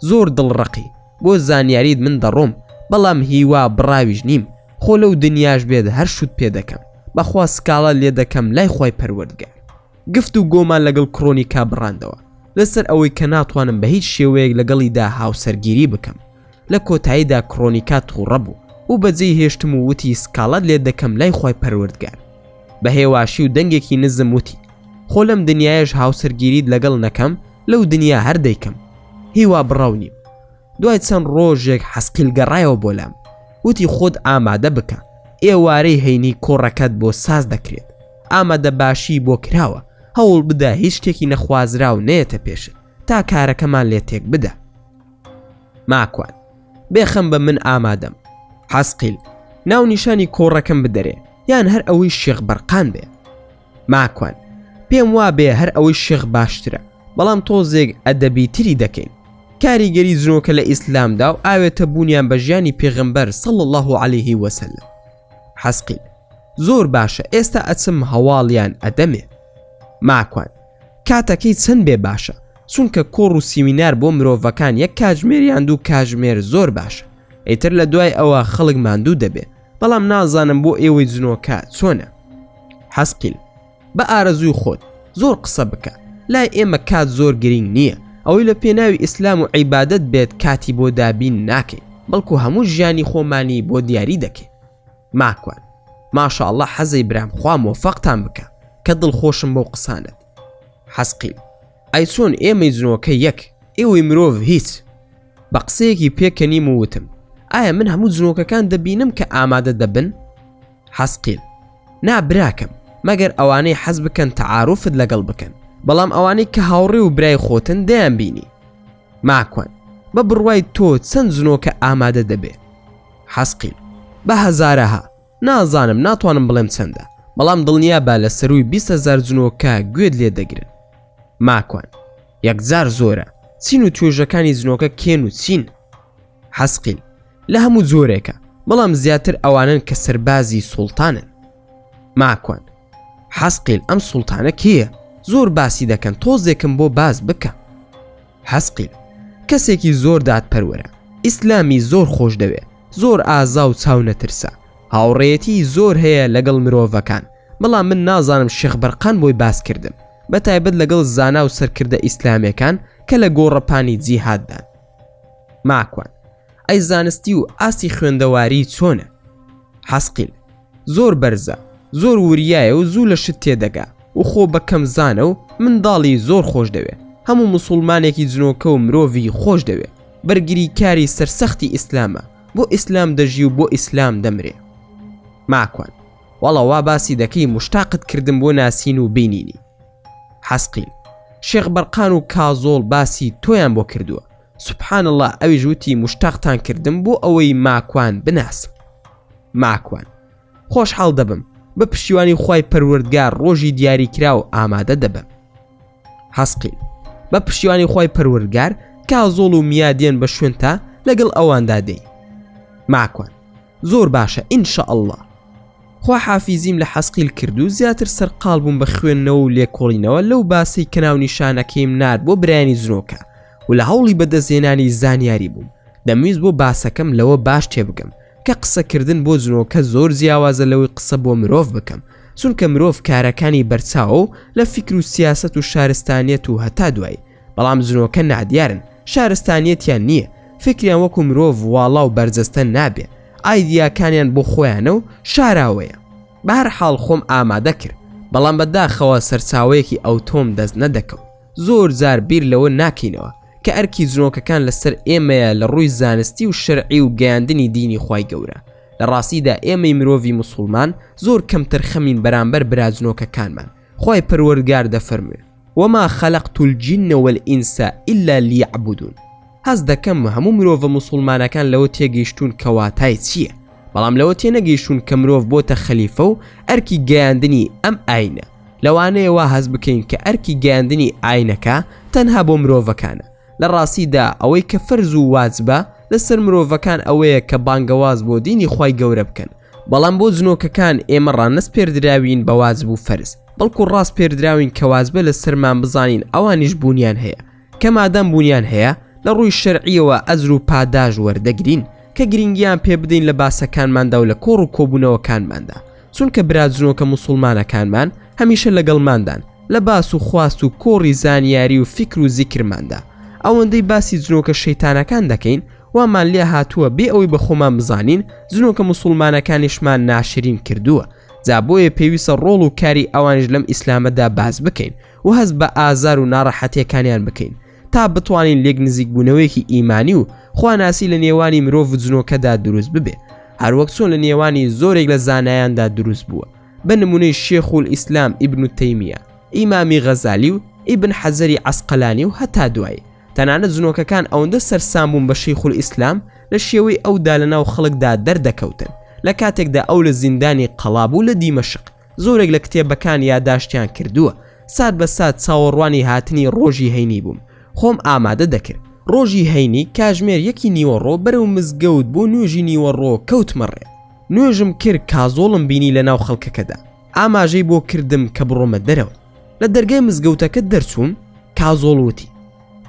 زۆر دڵڕەقی بۆ زانیاریت من دەڕۆم بەڵام هیوا بڕاویش نیم خۆ لەو دنیاش بێت هەر شوت پێ دەکەم بەخوا سکاڵا لێ دەکەم لای خوای پەروەردگار گفت و گۆمان لەگەڵ کرۆنیکا بڕاندەوە لەسەر ئەوەی کە ناتوانم بە هیچ شێوەیەک لەگەڵیدا هاوسەرگیری بکەم لە کۆتاییدا کرۆنیکا تووڕە بوو و بەجێی هێشتم و وتی سکاڵات لێ دەکەم لای خوای پەروەردگار بە هێواشی و دەنگێکی نزم وتی خۆ لەم دنیایەش هاوسەرگیریت لەگەڵ نەکەم لەو دنیا هەر دەیکەم هیوا بڕاو نیم دوای چەند ڕۆژێک حەسقیل گەڕایەوە بۆ لام وتی خۆت ئامادە بکە ئێوارەی هەینی کۆڕەکەت بۆ ساز دەکرێت ئامادە باشی بۆ کراوە هەوڵ بدە هیچ شتێکی نەخوازراو نەیەتە پێشت تا کارەکەمان لێ تێک بدە ماکوان بێخەم بە من ئامادەم حەسقیل ناونیشانی کۆڕەکەم بدەرێ یان هەر ئەوەی شێخ بەرقان بێ ماکوان پێم وابێ هەر ئەوەی شێخ باشترە بەڵام تۆزێک ئەدەبی تری دەکەین کاریگەری جنۆکە لە ئیسلامدا و ئاوێتە بوونیان بە ژیانی پێغەمبەر صلی الله علیه وسلم حەسقیل زۆر باشە ئێستا ئەچم هەواڵیان ئەدەمێ ماکوان کاتەکەی چەند بێ باشە چونکە کۆڕ و سیمینار بۆ مرۆڤەکان یەک کاتژمێر یان دوو کاتژمێر زۆر باشە ئیتر لە دوای ئەوە خەڵک ماندوو دەبێ بەڵام نازانم بۆ ئێوەی جنۆکە چۆنە حەسقیل بە ئارەزووی خۆت زۆر قسە بکە لای ئێمە کات زۆر گرینگ نییە ئەوەی لە پێناوی ئیسلام و عیبادەت بێت کاتی بۆ دابین ناکەین بەڵکو هەموو ژیانی خۆمانی بۆ دیاری دەکەین ماکوان ماشاءاللە حەزەی برام خوا مۆفەقتان بکە کە دڵخۆشم بەو قسانەت حەسقیل ئەی چۆن ئێمەی جنۆکە یەک ئێوەی مرۆڤ هیچ بە قسەیەکی پێکەنیم و وتم ئایا من هەموو جنۆکەکان دەبینم کە ئامادە دەبن حەسقیل نا براکەم مەگەر ئەوانەی حەز بکەن تەعاروفت لەگەڵ بکەن بەڵام ئەوانەی کە هاوڕێ و برای خۆتن دەیان بینی ماکوان بە بڕوای تۆ چەند جنۆکە ئامادە دەبێ حەسقیل بە هەزارەها نازانم ناتوانم بڵێم چەندە بەڵام دڵنیا بە لە سەرووی 20هزار جنۆکە گوێت لێ دەگرن ماکوان یەکجار زۆرە چین و توێژەکانی جنۆکە کێن و چین حەسقیل لە هەموو جۆرێکە بەڵام زیاتر ئەوانن کە سەربازی سوڵتانن ماکوان حەسقیل ئەم سوڵتانە کێیە زۆر باسی دەکەن تۆزێکم بۆ باس بکە حەسقیل. کەسێکی زۆر دادپەروەرە، ئیسلامی زۆر خۆش دەوێ، زۆر ئازا و چاونەترسە، هاوڕێیەتیی زۆر هەیە لەگەڵ مرۆڤەکان، بەڵام من نازانم شێخ بەرقان بۆی باس کردم، بە تایبەت لەگەڵ زانا و سەرکردە ئیسلامێکان کە لە گۆڕەپانی جیهاددان. ماکوان، ئەی زانستی و ئاستی خوێندەواریی چۆنە؟ حەسقیل، زۆر بەرزە، زۆر وریایە و زوو لە شت تێدەگا و خۆ بە کەم زانە و منداڵی زۆر خۆش دەوێ، هەموو موسوڵمانێکی جنۆکە و مرۆڤی خۆش دەوێ، بەرگریکاری سەرسەختی ئیسلامە، بۆ ئیسلام دەژی و بۆ ئیسلام دەمرێ. ماکوان، وەڵا وا باسی دەکەی موشتاقت کردم بۆ ناسین و بینینی. حەسقیل، شێخ بەرقان و کازۆڵ باسی تۆیان بۆ کردووە، سبحان اللە ئەویش وتی موشتاقتان کردم بۆ ئەوەی ماکوان بناسم. ماکوان، خۆشحاڵ دەبم، بە پشتیوانی خوای پەروەردگار ڕۆژی دیاریکراو ئامادە دەبم. حەسقیل، بە پشتیوانی خوای پەروەردگار کازۆڵ و میا دێن بە شوێنتا لەگەڵ ئەواندا دێی. ماکوان، زۆر باشە ان شاء اللە. خواحافیزیم لە حەسقیل کرد و زیاتر سەرقاڵ بووم بە خوێندنەوە و لێکۆڵینەوە لەو باسەی کە ناونیشانەکەیم نارد بۆ برایانی جنۆکە و لە هەوڵی بەدەستهێنانی زانیاری بووم. دەمویست بۆ باسەکەم لەوە باش تێبگەم کە قسەکردن بۆ جنۆکە زۆر جیاوازە لەوەی قسە بۆ مرۆڤ بکەم چونکە مرۆڤ کارەکانی بەرچاوە و لە فیکر و سیاسەت و شارستانیەت و هەتا دوایی بەڵام جنۆکە نادیارن شارستانیەتیان نییە فکریان وەکو مرۆڤ واڵا و بەرجەستە نابێ ئایدیاکانیان بۆ خۆیانە و شاراوەیە بە هەر حاڵ خۆم ئامادە کرد بەڵام بە داخەوە سەرچاوەیەکی ئەوتۆم دەست نەدەکەوت زۆر جار بیر لەوە ناکەینەوە کە ئەرکی جنۆکەکان لەسەر ئێمەیە لە ڕووی زانستی و شەرعی و گەیاندنی دینی خوای گەورە لە ڕاستیدا ئێمەی مرۆڤی موسوڵمان زۆر کەمتەرخەمین بەرامبەر برا جنۆکەکانمان خوای پەروەردگار دەفەرموێ، وما خلقت الجن والانس الا لیعبدون، هەست دەکەم هەموو مرۆڤە موسوڵمانەکان لەوە تێگەیشتوون کە واتای چییە بەڵام لەوە تێنەگەیشتوون کە مرۆڤ بۆتە خەلیفە و ئەرکی گەیاندنی ئەم ئاینە لەوانەیە وا هەست بکەین کە ئەرکی گەیاندنی ئاینەکە تەنها بۆ مرۆڤەکانە لە ڕاستیدا ئەوەی کە فەرز و واجبە لەسەر مرۆڤەکان ئەوەیە کە بانگەواز بۆ دینی خوای گەورە بکەن بەڵام بۆ جنۆکەکان ئێمە ڕانەسپێردراوین بە واجب و فەرز بەڵکو ڕاسپێردراوین کە واجبە لەسەرمان بزانین ئەوانیش بوونیان هەیە کە مادام بوونیان هەیە لە ڕووی شەرعیەوە ئەجر و پاداش وەردەگرین کە گرنگیان پێ بدەین لە باسەکانماندا و لە کۆڕ و کۆبوونەوەکانماندا چونکە برا جنۆکە موسوڵمانەکانمان هەمیشە لەگەڵماندان لە باس و خواست و کۆڕی زانیاری و فیکر و زیکرماندا ئەوەندەی باسی جنۆکە شەیتانەکان دەکەین وامان لێ هاتووە بێ ئەوەی بە خۆمان بزانین جنۆکە موسوڵمانەکانیشمان ناشرین کردووە جا بۆیە پێویستە ڕۆڵ و کاری ئەوانیش لەم ئیسلامەدا باس بکەین و هەست بە ئازار و ناڕەحەتیەکانیان بکەین تا بتوانین لێک نزیکبوونەوەیەکی ئیمانی و خواناسی لە نێوانی مرۆڤ و جنۆکەدا دروست ببێ هەروەک چۆن لە نێوانی زۆرێک لە زانایاندا دروست بووە بە نمونەی شێخولئیسلام ئیبن تەیمیە ئیمامی غەزالی و ئیبن حەجەری عەسقەلانی و هەتا دوایی تەنانەت جنۆکەکان ئەوەندە سەرسام بوون بە شەیخولئیسلام لە شێوەی ئەودا لە ناو خەڵکدا دەردەکەوتن لە کاتێکدا ئەو لە زیندانی قەڵا بوو لە دیمەشق زۆرێک لە کتێبەکان یاداشتیان کردووە سات بە سات چاوەڕوانی هاتنی ڕۆژی هەینی بووم خۆم ئامادە دەکرد ڕۆژی هەینی کاژمێر یەکی نیوەڕۆ بەرەو مزگەوت بۆ نوێژی نیوەڕۆ کەوتمە ڕێ نوێژم کرد کازۆڵم بینی لە ناو خەڵکەکەدا ئاماژەی بۆ کردم کە بڕۆمە دەرەوە لە دەرگای مزگەوتەکە دەرچووم کازۆڵ وتی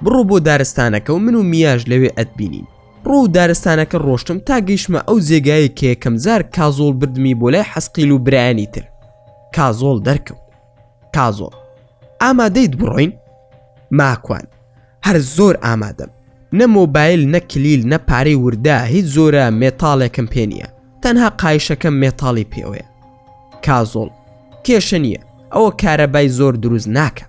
بڕۆ بۆ دارستانەکە و من و میاش لەوێ ئەتبینین ڕۆ و دارستانەکە ڕۆشتم تا گەیشتمە ئەو جێگایەی کە یەکەم جار کازۆڵ بردمی بۆ لای حەسقیل و برایانی تر کازۆڵ دەرکەوت کازۆڵ ئامادەیت بڕۆین ماکوان هەر زۆر ئامادەم نە مۆبایل نە کلیل نە پارەی وردە هیچ جۆرە مێتاڵێکم پێ نییە تەنها قایشەکەم مێتاڵی پێوەیە کازۆڵ کێشە نییە ئەوە کارەبای زۆر دروست ناکە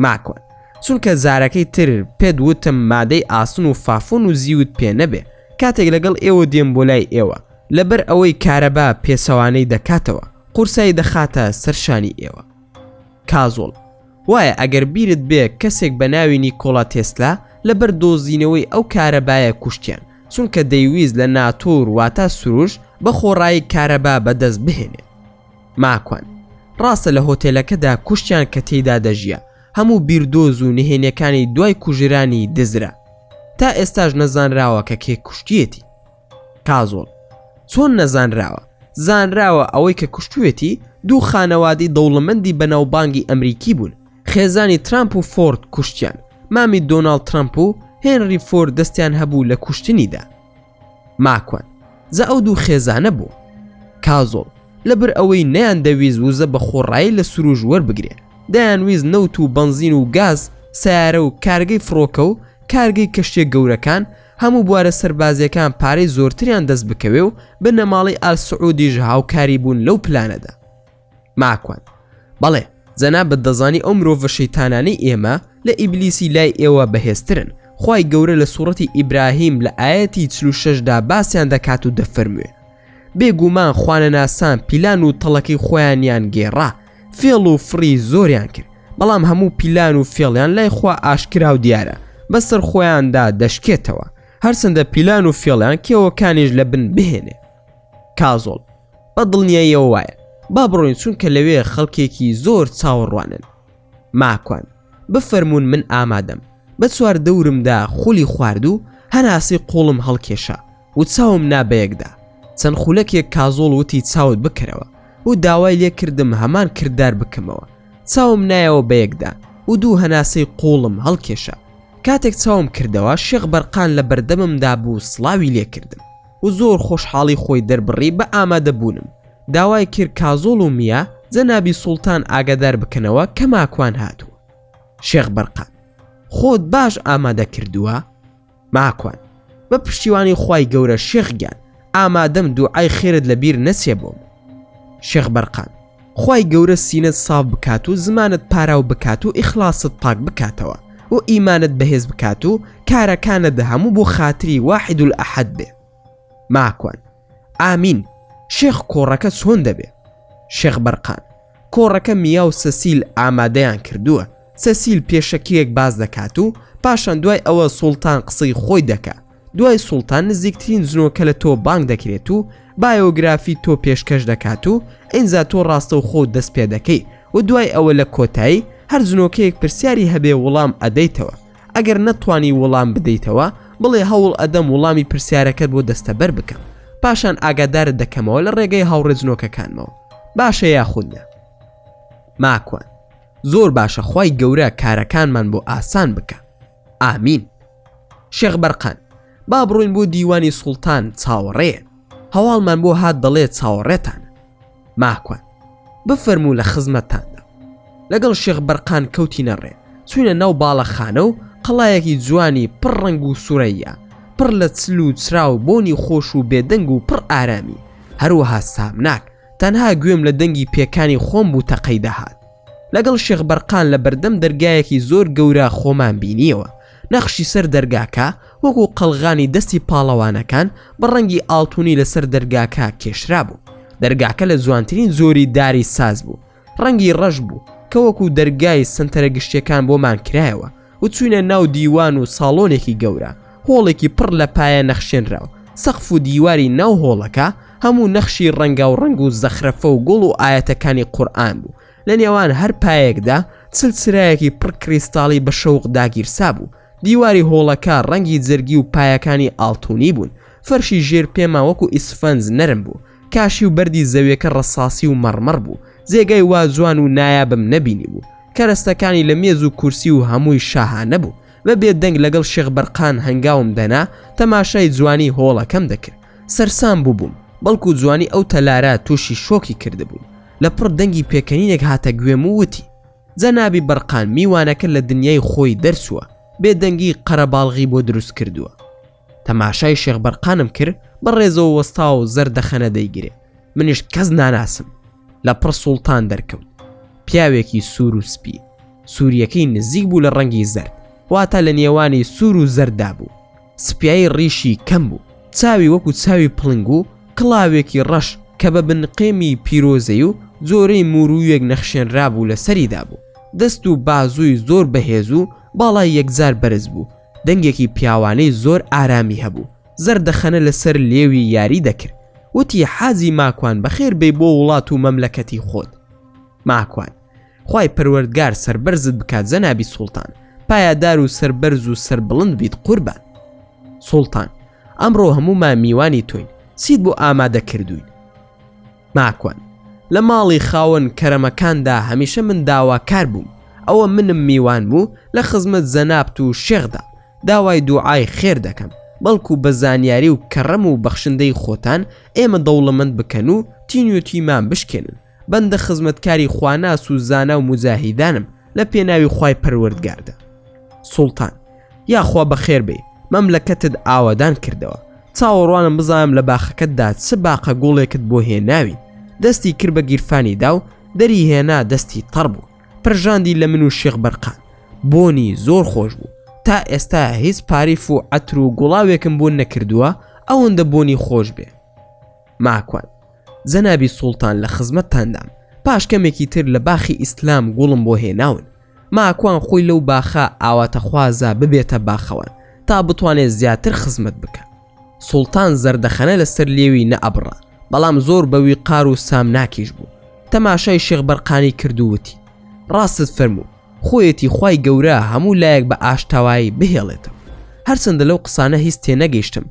ماکوان چونکە جارەکەی تر پێت وتم مادەی ئاسن و فافۆن و زیوت پێ نەبێ کاتێک لەگەڵ ئێوە دێم بۆ لای ئێوە لەبەر ئەوەی کارەبا پێچەوانەی دەکاتەوە قورسایی دەخاتە سەر شانی ئێوە کازۆڵ وایە ئەگەر بیرت بێ کەسێک بە ناوی نیکۆڵا تێسلا لەبەر دۆزینەوەی ئەو کارەبایە کوشتیان چونکە دەیویست لە ناتور واتا سروش بە خۆڕایی کارەبا بەدەست بهێنێ ماکوان، ڕاستە لە هۆتێلەکەدا کوشتیان کە تێیدا دەژیا، هەموو بیردۆز و نهێنیەکانی دوای کوژرانی دزرا. تا ئێستاش نەزانراوە کە کێ کوشتیەتی. کازۆڵ، چۆن نەزانراوە؟ زانراوە ئەوەی کە کوشتویەتی دوو خانەوادەی دەوڵەمەندی بەناوبانگی ئەمریکی بوون، خێزانی ترامپ و فۆرد کوشتیان، مامی دۆناڵد ترەمپ و هێنری فۆرد دەستیان هەبوو لە کوشتنیدا. ماکوان، جا ئەو دوو خێزانە بۆ؟ کازۆڵ، لەبەر ئەوەی نەیان دەویست وزە بە خۆڕایی لە سروش وەربگرێ، دەیانویست نەوت و بەنزین و گاز، سەیارە و کارگەی فڕۆکە و کارگەی کەشتیە گەورەکان، هەموو بوارە سەربازیەکان پارەی زۆرتریان دەست بکەوێ و بنەماڵەی ئال سعودیش هاوکاری بوون لەو پلانەدا. ماکوان، بەڵێ، جەنابت دەزانی ئەو مرۆڤە شەیتانانەی ئێمە لە ئیبلیسی لای ئێوە بەهێزترن، خوای گەورە لە سوڕەتی ئیبراهیم لە ئایەتی 46 دا باسیان دەکات و دەفەرموێ، بێگومان خوانەناسان پیلان و تەڵەکەی خۆیانیان گێڕا، فێڵ و فڕی زۆریان کرد، بەڵام هەموو پیلان و فێڵیان لای خوا ئاشکرا و دیارە، بەسەر خۆیاندا دەشکێتەوە، هەرچەندە پیلان و فێڵیان کێوەکانیش لە بن بهێنێ. کازۆڵ، بە دڵنیاییەوە وایە، با بڕۆین چونکە لەوێ خەڵکێکی زۆر چاوەڕوانن. ماکوان، بفەرموون من ئامادەم. بە چواردەورمدا خولی خوارد و هەناسەی قووڵم هەڵکێشا و چاوم نا بەیەکدا. چەند خولەکێک کازۆڵ وتی چاوت بکەرەوە و داوای لێ کردم هەمان کردار بکەمەوە. چاوم نایەوە بەیەکدا و دوو هەناسەی قووڵم هەڵکێشا. کاتێک چاوم کردەوە شێخ بەرقان لە بەردەممدا بوو سڵاوی لێ کردم. و زۆر خۆشحاڵی خۆی دەربڕی بە ئامادە بوونم، داوای کرد کازۆڵ و میا جەنابی سوڵتان ئاگادار بکەنەوە کە ماکوان هاتووە. شێخ بەرقان، خۆت باش ئامادە کردووە؟ ماکوان، بە پشتیوانی خوای گەورە شێخ گیان، ئامادەم دوعای خێرت لە بیر نەچێ بۆم. شێخ بەرقان، خوای گەورە سینەت ساف بکات و زمانت پاراو بکات و ئیخلاصت پاک بکاتەوە و ئیمانت بەهێز بکات و کارەکانت هەموو بۆ خاتری واحد الاحد بێ. ماکوان، ئامین، شێخ کۆڕەکە چۆن دەبێ؟ شێخ بەرقان، کۆڕەکە میا و سەسیل ئامادەیان کردووە، سەسیل پێشەکییەک باس دەکات و پاشان دوای ئەوە سوڵتان قسەی خۆی دەکا، دوای سوڵتان نزیکترین جنۆکە لە تۆ بانگ دەکرێت و بایۆگرافی تۆ پێشکەش دەکات و ئینجا تۆ ڕاستەوخۆ دەست پێ دەکەی و دوای ئەوە لە کۆتایی هەر جنۆکەیەک پرسیاری هەبێ وڵام ئەدەیتەوە ئەگەر نەتوانی وڵام بدەیتەوە بڵێ هەوڵ ئەدەم وڵامی پرسیارەکەت بۆ دەستەبەر بکەم پاشان ئاگادارت دەکەمەوە لە ڕێگەی هاوڕێ جنۆکەکانمەوە باشە یاخود نا ماکوان زۆر باشە خوای گەورە کارەکانمان بۆ ئاسان بکە ئامین شێخ بەرقان با بڕۆین بۆ دیوانی سوڵتان چاوەڕێیە هەواڵمان بۆ هات دەڵێ چاوەڕێتانە ماکوان بفەرموو لە خزمەتتاندا لەگەڵ شێخ بەرقان کەوتینە ڕێ چوینە ناو باڵەخانە و قەڵایەکی جوانی پڕ ڕەنگ و سورەییا پڕ لە چل و چرا و بۆنی خۆش و بێدەنگ و پڕ ئارامی هەروەها سامناک تەنها گوێم لە دەنگی پێکانی خۆم بوو تەقەی دەهات لەگەڵ شێخ بەرقان لە بەردەم دەرگایەکی زۆر گەورە خۆمان بینیەوە نەخشی سەر دەرگاکە وەکو قەڵغانی دەستی پاڵەوانەکان بە ڕەنگی ئاڵتونی لەسەر دەرگاکە کێشرابوو دەرگاکە لە جوانترین جۆری داری ساز بوو ڕەنگی ڕەش بوو کە وەکو دەرگای سنتەرە گشتیەکان بۆمان کرایەوە و چوینە ناو دیوان و ساڵۆنێکی گەورە هۆڵێکی پڕ لە پایە نەخشێنراو سەقف و دیواری ناو هۆڵەکە هەموو نەخشی ڕەنگاو ڕەنگ و زەخرەفە و گوڵ و ئایەتەکانی قورئان بوو لە نێوان هەر پایەکدا چل چرایەکی پڕ کریستاڵی بە شەوق داگیرسابوو دیواری هۆڵەکە ڕەنگی جەرگی و پایەکانی ئاڵتونی بوون فەرشی ژێر پێمان وەکو ئیسفەنج نەرم بوو کاشی و بەردی زەویەکە ڕەساسی و مەڕمەڕ بوو جێگای وا جوان و نایابم نەبینی بوو کەرەستەکانی لە مێز و کورسی و هەمووی شاهانە بوو بە بێدەنگ لەگەڵ شێخ بەرقان هەنگاوم دەنا تەماشای جوانی هۆڵەکەم دەکرد سەرسام بووبووم بەڵکو جوانی ئەو تەلارە تووشی شۆکی کردبووم لە پڕ دەنگی پێکەنینێک هاتە گوێم و وتی جەنابی بەرقان میوانەکە لە دنیای خۆی دەرچووە بێدەنگی قەرەباڵغی بۆ دروست کردووە تەماشای شێخ بەرقانم کرد بە ڕێزەوە وەستا و زەردەخەنە دەیگرێ منیش کەس ناناسم لە پڕ سوڵتان دەرکەوت پیاوێکی سوور و سپی سووریەکەی نزیک بوو لە ڕەنگی زەرد واتە لە نێوانی سوور و زەرددا بوو سپیایی ڕیشی کەم بوو چاوی وەکو چاوی پڵنگ و کڵاوێکی ڕەش کە بە بنقێمی پیرۆزەی و جۆرەی موروویەک نەخشێنرابوو لە سەریدا بوو دەست و بازووی زۆر بەهێز و باڵای یەکجار بەرز بوو دەنگێکی پیاوانەی زۆر ئارامی هەبوو، زەردەخەنە لەسەر لێوی یاری دەکرد، وتی حاجی ماکوان بەخێر بێی بۆ وڵات و مەملەکەتی خۆت. ماکوان، خوای پەروەردگار سەربەرزت بکات جەنابی سوڵتان، پایەدار و سەربەرز و سەربڵند بیت قوربان. سوڵتان، ئەمڕۆ هەموومان میوانی تۆین، چیت بۆ ئامادە کردووین؟ ماکوان، لە ماڵی خاوەن کەرەمەکاندا هەمیشە من داواکار بووم، ئەوە منم میوانم و لە خزمەت جەنابت و شێخدام. داوای دوعای خێر دەکەم بەڵکو بە زانیاری و کەڕەم و بەخشندەی خۆتان ئێمە دەوڵەمەند بکەن و تینوێتیمان بشکێنن بەندە خزمەتکاری خواناس و زانا و موجاهیدانم لە پێناوی خوای پەروەردگاردا. سوڵتان، یاخوا بەخێر بێی، مەملەکەتت ئاوەدان کردەوە، چاوەڕوانم بزانم لە باخەکەتدا چ باقە گوڵێکت بۆ هێناوین. دەستی کرد بە گیرفانیدا و دەری هێنا دەستی تەڕ بوو. پرژاندی لە من و شێخ بەرقان. بۆنی زۆر خۆش بوو. تا ئێستا هیچ پاریف و عەتر و گوڵاوێکم بۆن نەکردووە ئەوەندە بۆنی خۆش بێ. ماکوان، جەنابی سوڵتان لە خزمەتتاندام، پاش کەمێکی تر لە باخی ئیسلام گوڵم بۆ هێناون. ماکوان خۆی لەو باخە ئاواتەخوازە ببێتە باخەوان تا بتوانێت زیاتر خزمەت بکا. سوڵتان زەردەخەنە لەسەر لێوی نەئەبڕا، بەڵام زۆر بە ویقار و سامناکیش بوو. تەماشای شێخ بەرقانی کرد و وتی، ڕاستت فەرموو، خۆیەتی خوای گەورە هەموو لایەک بە ئاشتەوایی بهێڵێتەوە. هەرچەندە لەو قسانە هیچ تێنەگەیشتم،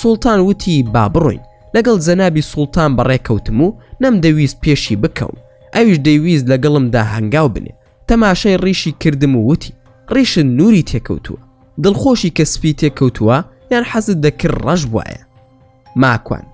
سوڵتان وتی با بڕۆین، لەگەڵ جەنابی سوڵتان بەڕێ کەوتم و نەمدەویست پێشی بکەوم، ئەویش دەیویست لەگەڵمدا هەنگاو بنێ، تەماشای ڕیشی کردم و وتی ڕیشت نوری تێکەوتووە، دڵخۆشی کە سپی تێکەوتووە یان حەزت دەکرد ڕەش بوایە؟ ماکوان،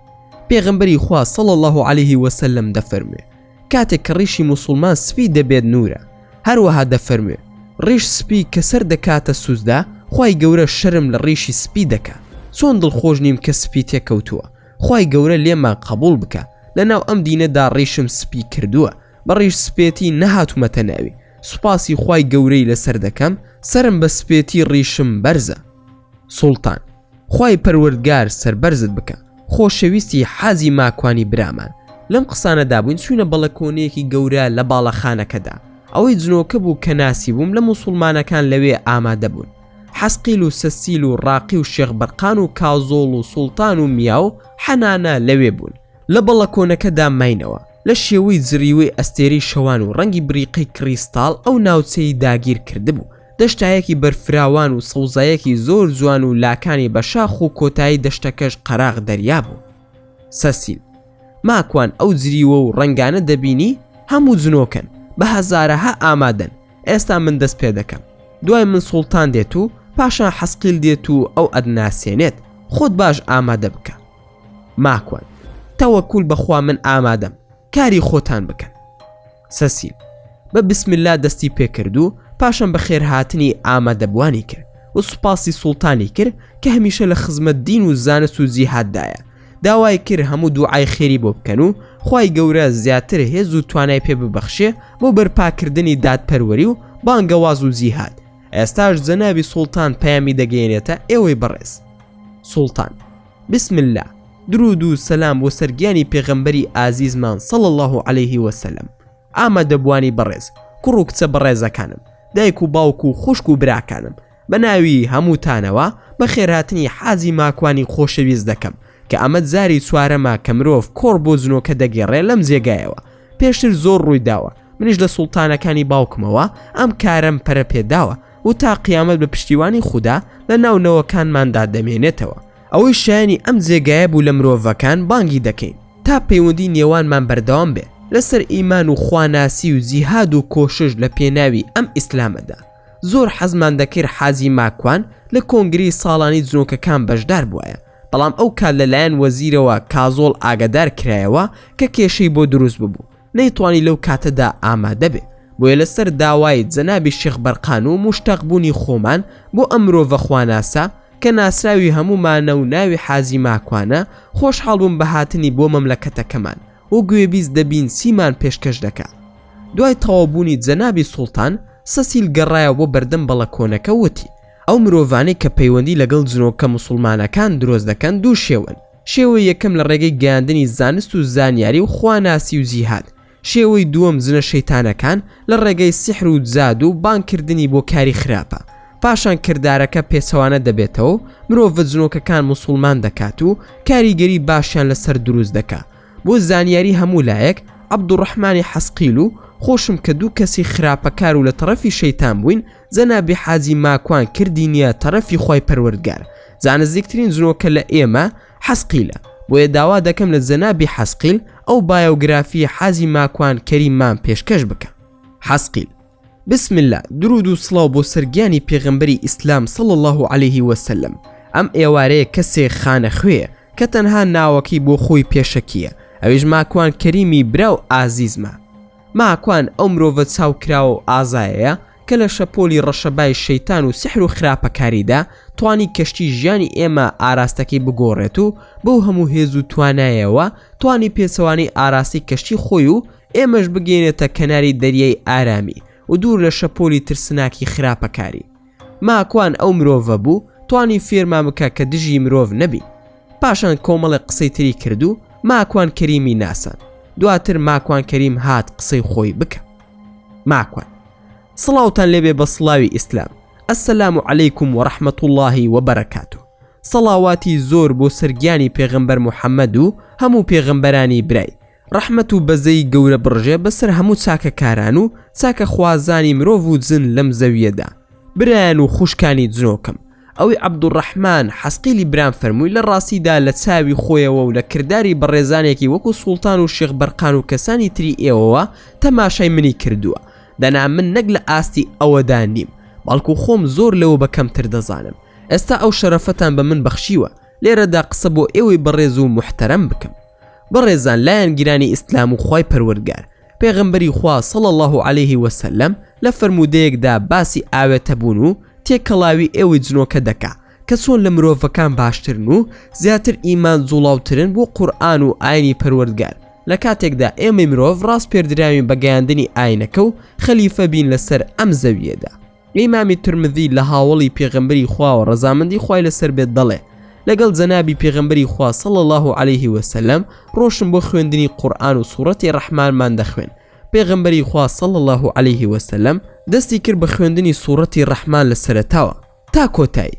پێغەمبەری خوا صلی اللە علیه وسلم دەفەرموێ، کاتێک کە ڕیشی موسوڵمان سپی دەبێت نورە، هەروەها دەفەرموێ، ڕیش سپی کە سەر دەکاتە سوجدە خوای گەورە شەرم لە ڕیشی سپی دەکا، چۆن دڵخۆش نیم کە سپی تێکەوتووە، خوای گەورە لێمان قەبوڵ بکا، لەناو ئەم دینەدا ڕیشم سپی کردووە، بە ڕیش سپێتی نەهاتومەتە ناوی، سوپاسی خوای گەورەی لەسەر دەکەم، سەرم بە سپێتی ڕیشم بەرزە. سوڵتان. خوای پەروەردگار سەربەرزت بکا خۆشەویستی حاجی ماکوانی برامان لەم قسانەدا بووین چوینە بەڵەکۆنەیەکی گەورە لە باڵەخانەکەدا ئەوەی جنۆکە بوو کە ناسیبووم لە موسوڵمانەکان لەوێ ئامادە بوون حەسقیل و سەسیل و ڕاقی و شێخ بەرقان و کازۆڵ و سوڵتان و میا و حەنانە لەوێ بوون لە بەڵەکۆنەکەدا ماینەوە لە شێوەی جریوەی ئەستێرەی شەوان و ڕەنگی بریقەی کڕیستاڵ ئەو ناوچەی داگیر کردبوو دەشتایەکی بەرفراوان و سەوزایەکی زۆر جوان و لاکانی بە شاخ و کۆتایی دەشتەکەش قەراغ دەریا بوو. سەسیل، ماکوان ئەو جریوە و ڕەنگانە دەبینی؟ هەموو جنۆکەن، بە هەزارەها ئامادەن، ئێستا من دەست پێ دەکەم. دوای من سوڵتان دێت و پاشان حەسقیل دێت و ئەو ئەتناسێنێت، خۆت باش ئامادە بکە. ماکوان، تەوەکول بە خوا من ئامادەم، کاری خۆتان بکەن. سەسیل، بە بسم اللە دەستی پێکرد و پاشان بەخێرهاتنی ئامادەبووانی کرد و سوپاسی سوڵتانی کرد کە هەمیشە لە خزمەت دین و زانست و جیهاددایە، داوای کرد هەموو دوعای خێری بۆ بکەن و خوای گەورە زیاتر هێز و توانای پێ ببەخشێ بۆ بەرپاکردنی دادپەروەری و بانگەواز و جیهاد، ئێستاش جەنابی سوڵتان پەیامی دەگەیەنێتە ئێوەی بەڕێز. سوڵتان، بسم اللە، درود و سەلام بۆ سەر گیانی پێغەمبەری ئازیزمان صلی اللە علیه وسلم، ئامادەبووانی بەڕێز، کوڕ و کچە بەڕێزەکانم، دایک و باوک و خوشک و براکانم، بە ناوی هەمووتانەوە بەخێرهاتنی حاجی ماکوانی خۆشەویست دەکەم، کە ئەمە جاری چوارەمە کە مرۆڤ کۆڕ بۆ جنۆکە دەگێڕێ لەم جێگایەوە، پێشتر زۆر ڕوویداوە، منیش لە سوڵتانەکانی باوکمەوە ئەم کارەم پەرە پێداوە و تا قیامەت بە پشتیوانی خودا لە ناو نەوەکانماندا دەمێنێتەوە. ئەوەی شایەنی ئەم جێگایە بوو لە مرۆڤەکان بانگی دەکەین تا پەیوەندی نێوانمان بەردەوام بێ لەسەر ئیمان و خواناسی و جیهاد و کۆشش لە پێناوی ئەم ئیسلامەدا. زۆر حەزمان دەکرد حاجی ماکوان لە کۆنگرەی ساڵانی جنۆکەکان بەشدار بوایە، بەڵام ئەو کات لەلایەن وەزیرەوە کازۆڵ ئاگادار کرایەوە کە کێشەی بۆ دروست ببوو نەیتوانی لەو کاتەدا ئامادە بێ، بۆیە لەسەر داوای جەنابی شێخ بەرقان و موشتاق بوونی خۆمان بۆ ئەم مرۆڤە خواناسە کە ناسراوی هەموومانە و ناوی حاجی ماکوانە، خۆشحاڵ بووم بە هاتنی بۆ مەملەکەتەکەمان و گوێبیست دەبین چیمان پێشکەش دەکا. دوای تەواو بوونی جەنابی سوڵتان، سەسیل گەڕایەوە بۆ بەردەم بەڵەکۆنەکە وتی، ئەو مرۆڤانەی کە پەیوەندی لەگەڵ جنۆکە موسوڵمانەکان درۆست دەکەن دوو شێوەن، شێوەی یەکەم لە ڕێگەی گەیاندنی زانست و زانیاری و خواناسی و جیهاد، شێوەی دووەم جنە شەیتانەکان لە ڕێگەی سیحر و جادوو و بانگکردنی بۆ کاری خراپە، پاشان کردارەکە پێچەوانە دەبێتەوە و مرۆڤە جنۆکەکان موسوڵمان دەکات و کاریگەری باشیان لەسەر دروست دەکا. بۆ زانیاری هەموو لایەک عەبدوڕەحمانی حەسقیل و خۆشم کە دوو کەسی خراپەکار و لە تەڕەفی شەیتان بووین جەنابی حاجی ماکوان کردینیە تەڕەفی خوای پەروەردگار جا نزیکترین جنۆکە لە ئێمە حەسقیلە بۆیە داوا دەکەم لە جەنابی حەسقیل ئەو بایۆگرافی حاجی ماکوان کەریممان پێشکەش بکە. حەسقیل. بسم اللە درود و سڵاو بۆ سەر گیانی پێغەمبەری ئیسلام صلی اللە علیه وسلم ئەم ئێوارەیە کەسێ خانەخوێیە کە تەنها ناوەکەی بۆ خۆی پێشەکییە ئەویش ماکوان کەریمی برا و ئازیزمە ماکوان ئەو مرۆڤە چاوکراوە و ئازایەیە کە لە شەپۆلی ڕەشەبای شەیتان و سیحر و خراپەکاریدا توانی کەشتی ژیانی ئێمە ئاراستەکەی بگۆڕێت و بەو هەموو هێز و توانایەوە توانی پێچەوانەی ئاراستەی کەشتی خۆی و ئێمەش بگەیەنێتە کەناری دەریای ئارامی و دوور لە شەپۆلی ترسناکی خراپەکاری. ماکوان ئەو مرۆڤە بوو توانی فێرمان بکا کە دژی مرۆڤ نەبین. پاشان کۆمەڵێک قسەی تری کرد و ماکوان کەریمی ناساند. دواتر ماکوان کەریم هات قسەی خۆی بکا. ماکوان. سڵاوتان لێبێ بە سڵاوی ئیسلام. السلام علیکم و رحمە اللە و بەرەکاتوه. سەڵاواتی زۆر بۆ سەر گیانی پێغەمبەر محمد و هەموو پێغەمبەرانی برای. ڕەحمەت و بەزەیی گەورە بڕژێ بەسەر هەموو چاکەکاران و چاکەخوازانی مرۆڤ و جن لەم زەوییەدا. برایان و خوشکانی جنۆکم، ئەوەی عەبدولڕەحمان حەسقیلی برام فەرمووی لە ڕاستیدا لە چاوی خۆیەوە و لە کرداری بەڕێزانێکی وەکو سوڵتان و شێخ بەرقان و کەسانی تری ئێوەوە تەماشای منی کردووە، دەنا من نەک لە ئاستی ئەوەدا نیم، بەڵکو خۆم زۆر لەوە بە کەمتر دەزانم. ئێستا ئەو شەرەفەتان بە من بەخشیوە لێرەدا قسە بۆ ئێوەی بەڕێز و موحتەرەم بکەم. بەڕێزان لایەنگرانی ئیسلام و خوای پەروەردگار پێغەمبەری خوا صلی اللە علیه وسلم لە فەرموودەیەکدا باسی ئاوێتەبوون و تێکەڵاوی ئێوەی جنۆکە دەکا کە چۆن لە مرۆڤەکان باشترن و زیاتر ئیمان جوڵاوترن بۆ قورئان و ئاینی پەروەردگار لە کاتێکدا ئێمەی مرۆڤ ڕاسپێردراوین بە گەیاندنی ئاینەکە و خەلیفە بین لەسەر ئەم زەوییەدا. ئیمامی ترمذی لە هاوەڵی پێغەمبەری خواوە ڕەزامەندی خوای لەسەر بێت دەڵێ لەگەڵ جەنابی پێغەمبەری خوا صلی اللە علیه وسلم ڕۆشتم بۆ خوێندنی قورئان و سوڕەتی ڕەحمانمان دەخوێن پێغەمبەری خوا صلی اللە علیه وسلم دەستی کرد بە خوێندنی سوڕەتی ڕەحمان لە سەرەتاوە تا کۆتایی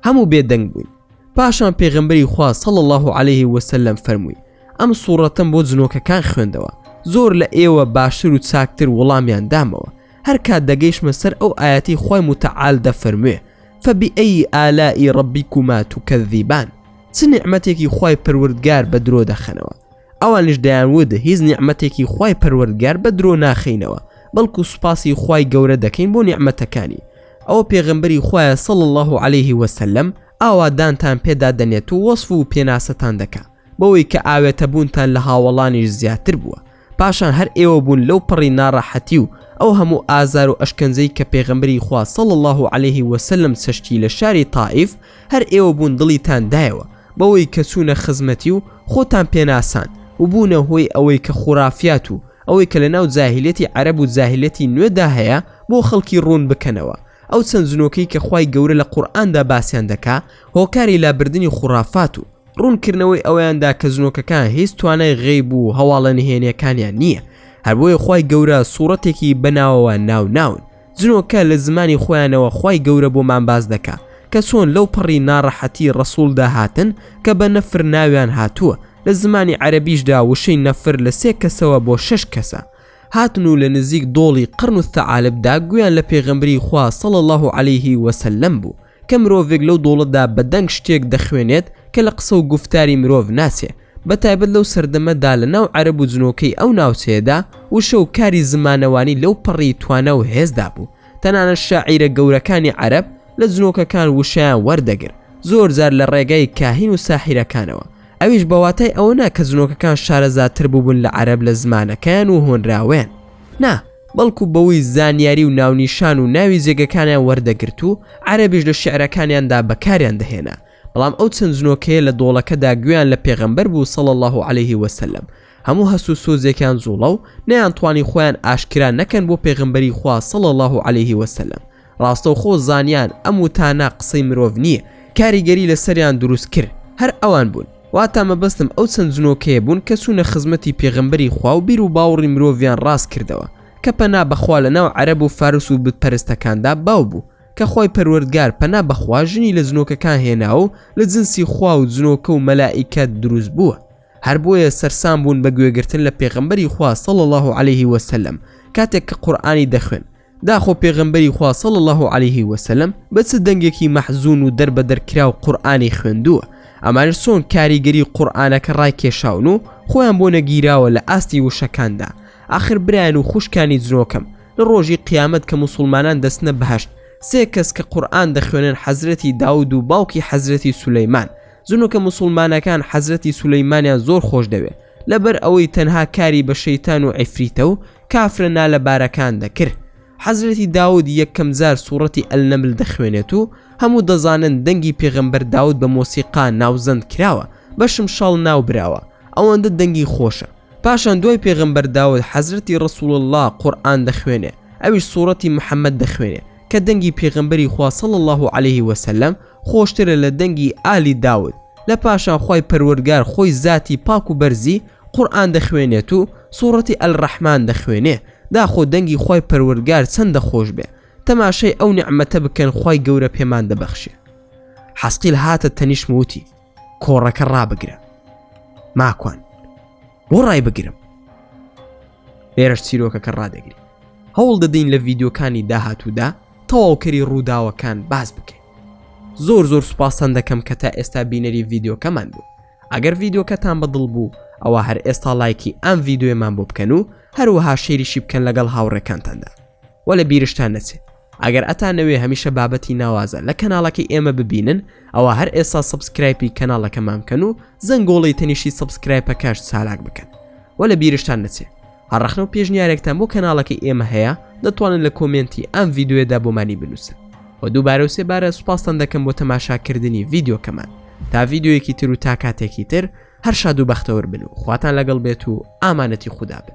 هەموو بێدەنگ بووین پاشان پێغەمبەری خوا صلی اللە علیه وسلم فەرمووی ئەم سوڕەتەم بۆ جنۆکەکان خوێندەوە زۆر لە ئێوە باشتر و چاکتر وەڵامیان دامەوە هەر کات دەگەیشتمە سەر ئەو ئایەتەی خوای متعال دەفەرموێ فبأی آلاء ربکما تکذبان چ نیعمەتێکی خوای پەروەردگار بە درۆ دەخەنەوە ئەوانیش دەیانوت هیچ نیعمەتێکی خوای پەروەردگار بە درۆ ناخەینەوە بەڵکو سوپاسی خوای گەورە دەکەین بۆ نیعمەتەکانی ئەوە پێغەمبەری خوایە صلی اللە علیه وسلم ئاوا دانتان پێدا دەنێت و وەسف و پێناسەتان دەکا بەوەی کە ئاوێتەبوونتان لە هاوەڵانیش زیاتر بووە پاشان هەر ئێوە بوون لەو پەڕی ناڕەحەتی و ئەو هەموو ئازار و ئەشکەنجەی کە پێغەمبەری خوا صلی اللە علیه وسلم چەشتی لە شاری تائیف هەر ئێوە بوون دڵیتان دایەوە بەوەی کە چوونە خزمەتی و خۆتان پێناساند و بوونە هۆی ئەوەی کە خورافیات و ئەوەی کە لەناو جاهیلیەتی عەرەب و جاهیلیەتی نوێدا هەیە بۆ خەڵکی ڕوون بکەنەوە ئەو چەند جنۆکەی کە خوای گەورە لە قورئاندا باسیان دەکا هۆکاری لابردنی خورافات و ڕوونکردنەوەی ئەوەیان دا کە جنۆکەکان هیچ توانای غەیب و هەواڵە نهێنیەکانیان نییە هەر بۆیە خوای گەورە سوڕەتێکی بەناوەوە ناو ناون جنۆکە لە زمانی خۆیانەوە خوای گەورە بۆمان باس دەکا کە چۆن لەو پەڕی ناڕەحەتی ڕەسوڵدا هاتن کە بە نەفر ناویان هاتووە لە زمانی عەرەبیشدا وشەی نەفر لە سێ کەسەوە بۆ شەش کەسە هاتن و لە نزیک دۆڵی قرن الثعالب دا گوێیان لە پێغەمبەری خوا صلی اللە علیه وسلم بوو کە مرۆڤێک لەو دۆڵەدا بە دەنگ شتێک دەخوێنێت کە لە قسە و گوفتاری مرۆڤ ناچێ بە تایبەت لەو سەردەمەدا لە ناو عەرەب و جنۆکەی ئەو ناوچەیەدا وشە و کاری زمانەوانی لەو پەڕی توانا و هێزدا بوو تەنانەت شاعیرە گەورەکانی عەرەب لە جنۆکەکان وشەیان وەردەگرت زۆر جار لە ڕێگای کاهین و ساحیرەکانەوە ئەویش بە واتای ئەوە نا کە جنۆکەکان شارەزاتر بووبن لە عەرەب لە زمانەکەیان و هۆنراوەیان نا بەڵکو بەوەی زانیاری و ناونیشان و ناوی جێگەکانیان وەردەگرت و عەرەبیش لە شیعرەکانیاندا بەکاریان دەهێنا بەڵام ئەو چەند جنۆکەیە لە دۆڵەکەدا گوێیان لە پێغەمبەر بوو صلی اللە علیه وسلم هەموو هەست و سۆزێکیان جوڵا و نەیانتوانی خۆیان ئاشکرا نەکەن بۆ پێغەمبەری خوا صلی اللە علیه وسلم ڕاستەوخۆ زانیان ئەم وتانە قسەی مرۆڤ نییە کاریگەری لەسەریان دروست کرد هەر ئەوان بوون واتا مەبەستم ئەو چەند جنۆکەیە بوون کە چوونە خزمەتی پێغەمبەری خوا و بیر و باوڕی مرۆڤیان ڕاست کردەوە کە پەنا بەخوا لەناو عەرەب و فارس و بتپەرستەکاندا باو بوو کە خوای پەروەردگار پەنا بەخوا ژنی لە جنۆکەکان هێناوە و لە جنسی خوا و جنۆکە و مەلائیکەت دروست بووە هەر بۆیە سەرسام بوون بە گوێگرتن لە پێغەمبەری خوا صلی اللە علیه وسلم کاتێک کە قورئانی دەخوێند داخۆ پێغەمبەری خوا صلی اللە علیه وسلم بە چ دەنگێکی مەحزون و دەربەدەرکراو قورئانی خوێندووە ئەمانەش چۆن کاریگەری قورئانەکە ڕایکێشاون و خۆیان بۆ نەگیراوە لە ئاستی وشەکاندا ئاخر برایان و خوشکانی جنۆکەم. لە ڕۆژی قیامەت کە موسوڵمانان دەچنە بەهەشت سێ کەس کە قورئان دەخوێنن حەزرەتی داود و باوکی حەزرەتی سولەیمان جنوکە موسوڵمانەکان حەزرەتی سولەیمانیان زۆر خۆش دەوێ لەبەر ئەوەی تەنها کاری بە شەیتان و عیفریتە و کافرە نالەبارەکان دەکرد حەزرەتی داود یەکەم جار سوڕەتی النمل دەخوێنێت و هەموو دەزانن دەنگی پێغەمبەر داود بە مۆسیقا ناوزەند کراوە بە شمشاڵ ناوبراوە ئەوەندە دەنگی خۆشە پاشان دوای پێغەمبەر داود حەزرەتی ڕسول اللە قورئان دەخوێنێ ئەویش سوڕەتی محمد دەخوێنێ کە دەنگی پێغەمبەری خوا صلی اللە علیه وسلم خۆشترە لە دەنگی ئالی داود لە پاشان خوای پەروەردگار خۆی زاتی پاک و بەرزی قورئان دەخوێنێت و سوڕەتی الرحمن دەخوێنێ داخۆ دەنگی خوای پەروەردگار چەندە خۆش بێ تەماشای ئەو نیعمەتە بکەن خوای گەورە پێمان دەبەخشێ حەسقیل هاتە تەنیشتم و وتی کۆڕەکە ڕابگرە ماکوان بۆ ڕای بگرم لێرەش چیرۆکەکە ڕادەگری هەوڵ دەدەین لە ڤیددیوکانی داهاتوودا تەواوکەری ڕووداوەکان باس بکەین زۆر زۆر سوپاستان دەکەم کە تا ئێستا بینەری ڤیددیوکەمان بوو ئەگەر ڤیددیوکەتان بەدڵ بوو ئەوە هەر ئێستا لایکی ئەم ڤیددیوێمان بۆ بکەن و هەروەها share یشی بکەن لەگەڵ هاوڕێکانتاندا وە لە بیرشتان نەچێت ئەگەر ئەتانەوێ هەمیشە بابەتی ناوازە لە کەناڵەکەی ئێمە ببینن ئەوا هەر ئێستا subscribe ی کەناڵەکەمان بکەن و زەنگۆڵەی تەنیشتی subscribe ەکەش چالاک بکەن وە لە بیرشتان نەچێ هەر ڕەخنە و پێشنیارێکتان بۆ کەناڵەکەی ئێمە هەیە دەتوانن لە comment ی ئەم ڤیدیۆیەدا بۆمانی بنووسن و دووبارە و سێبارە سوپاستان دەکەم بۆ تەماشاکردنی ڤیدیۆکەمان تا ڤیدیۆیەکی تر و تا کاتێکی تر هەر شاد و بەختەوەر بن و خواتان لەگەڵ بێت و ئامانەتی خودا بن.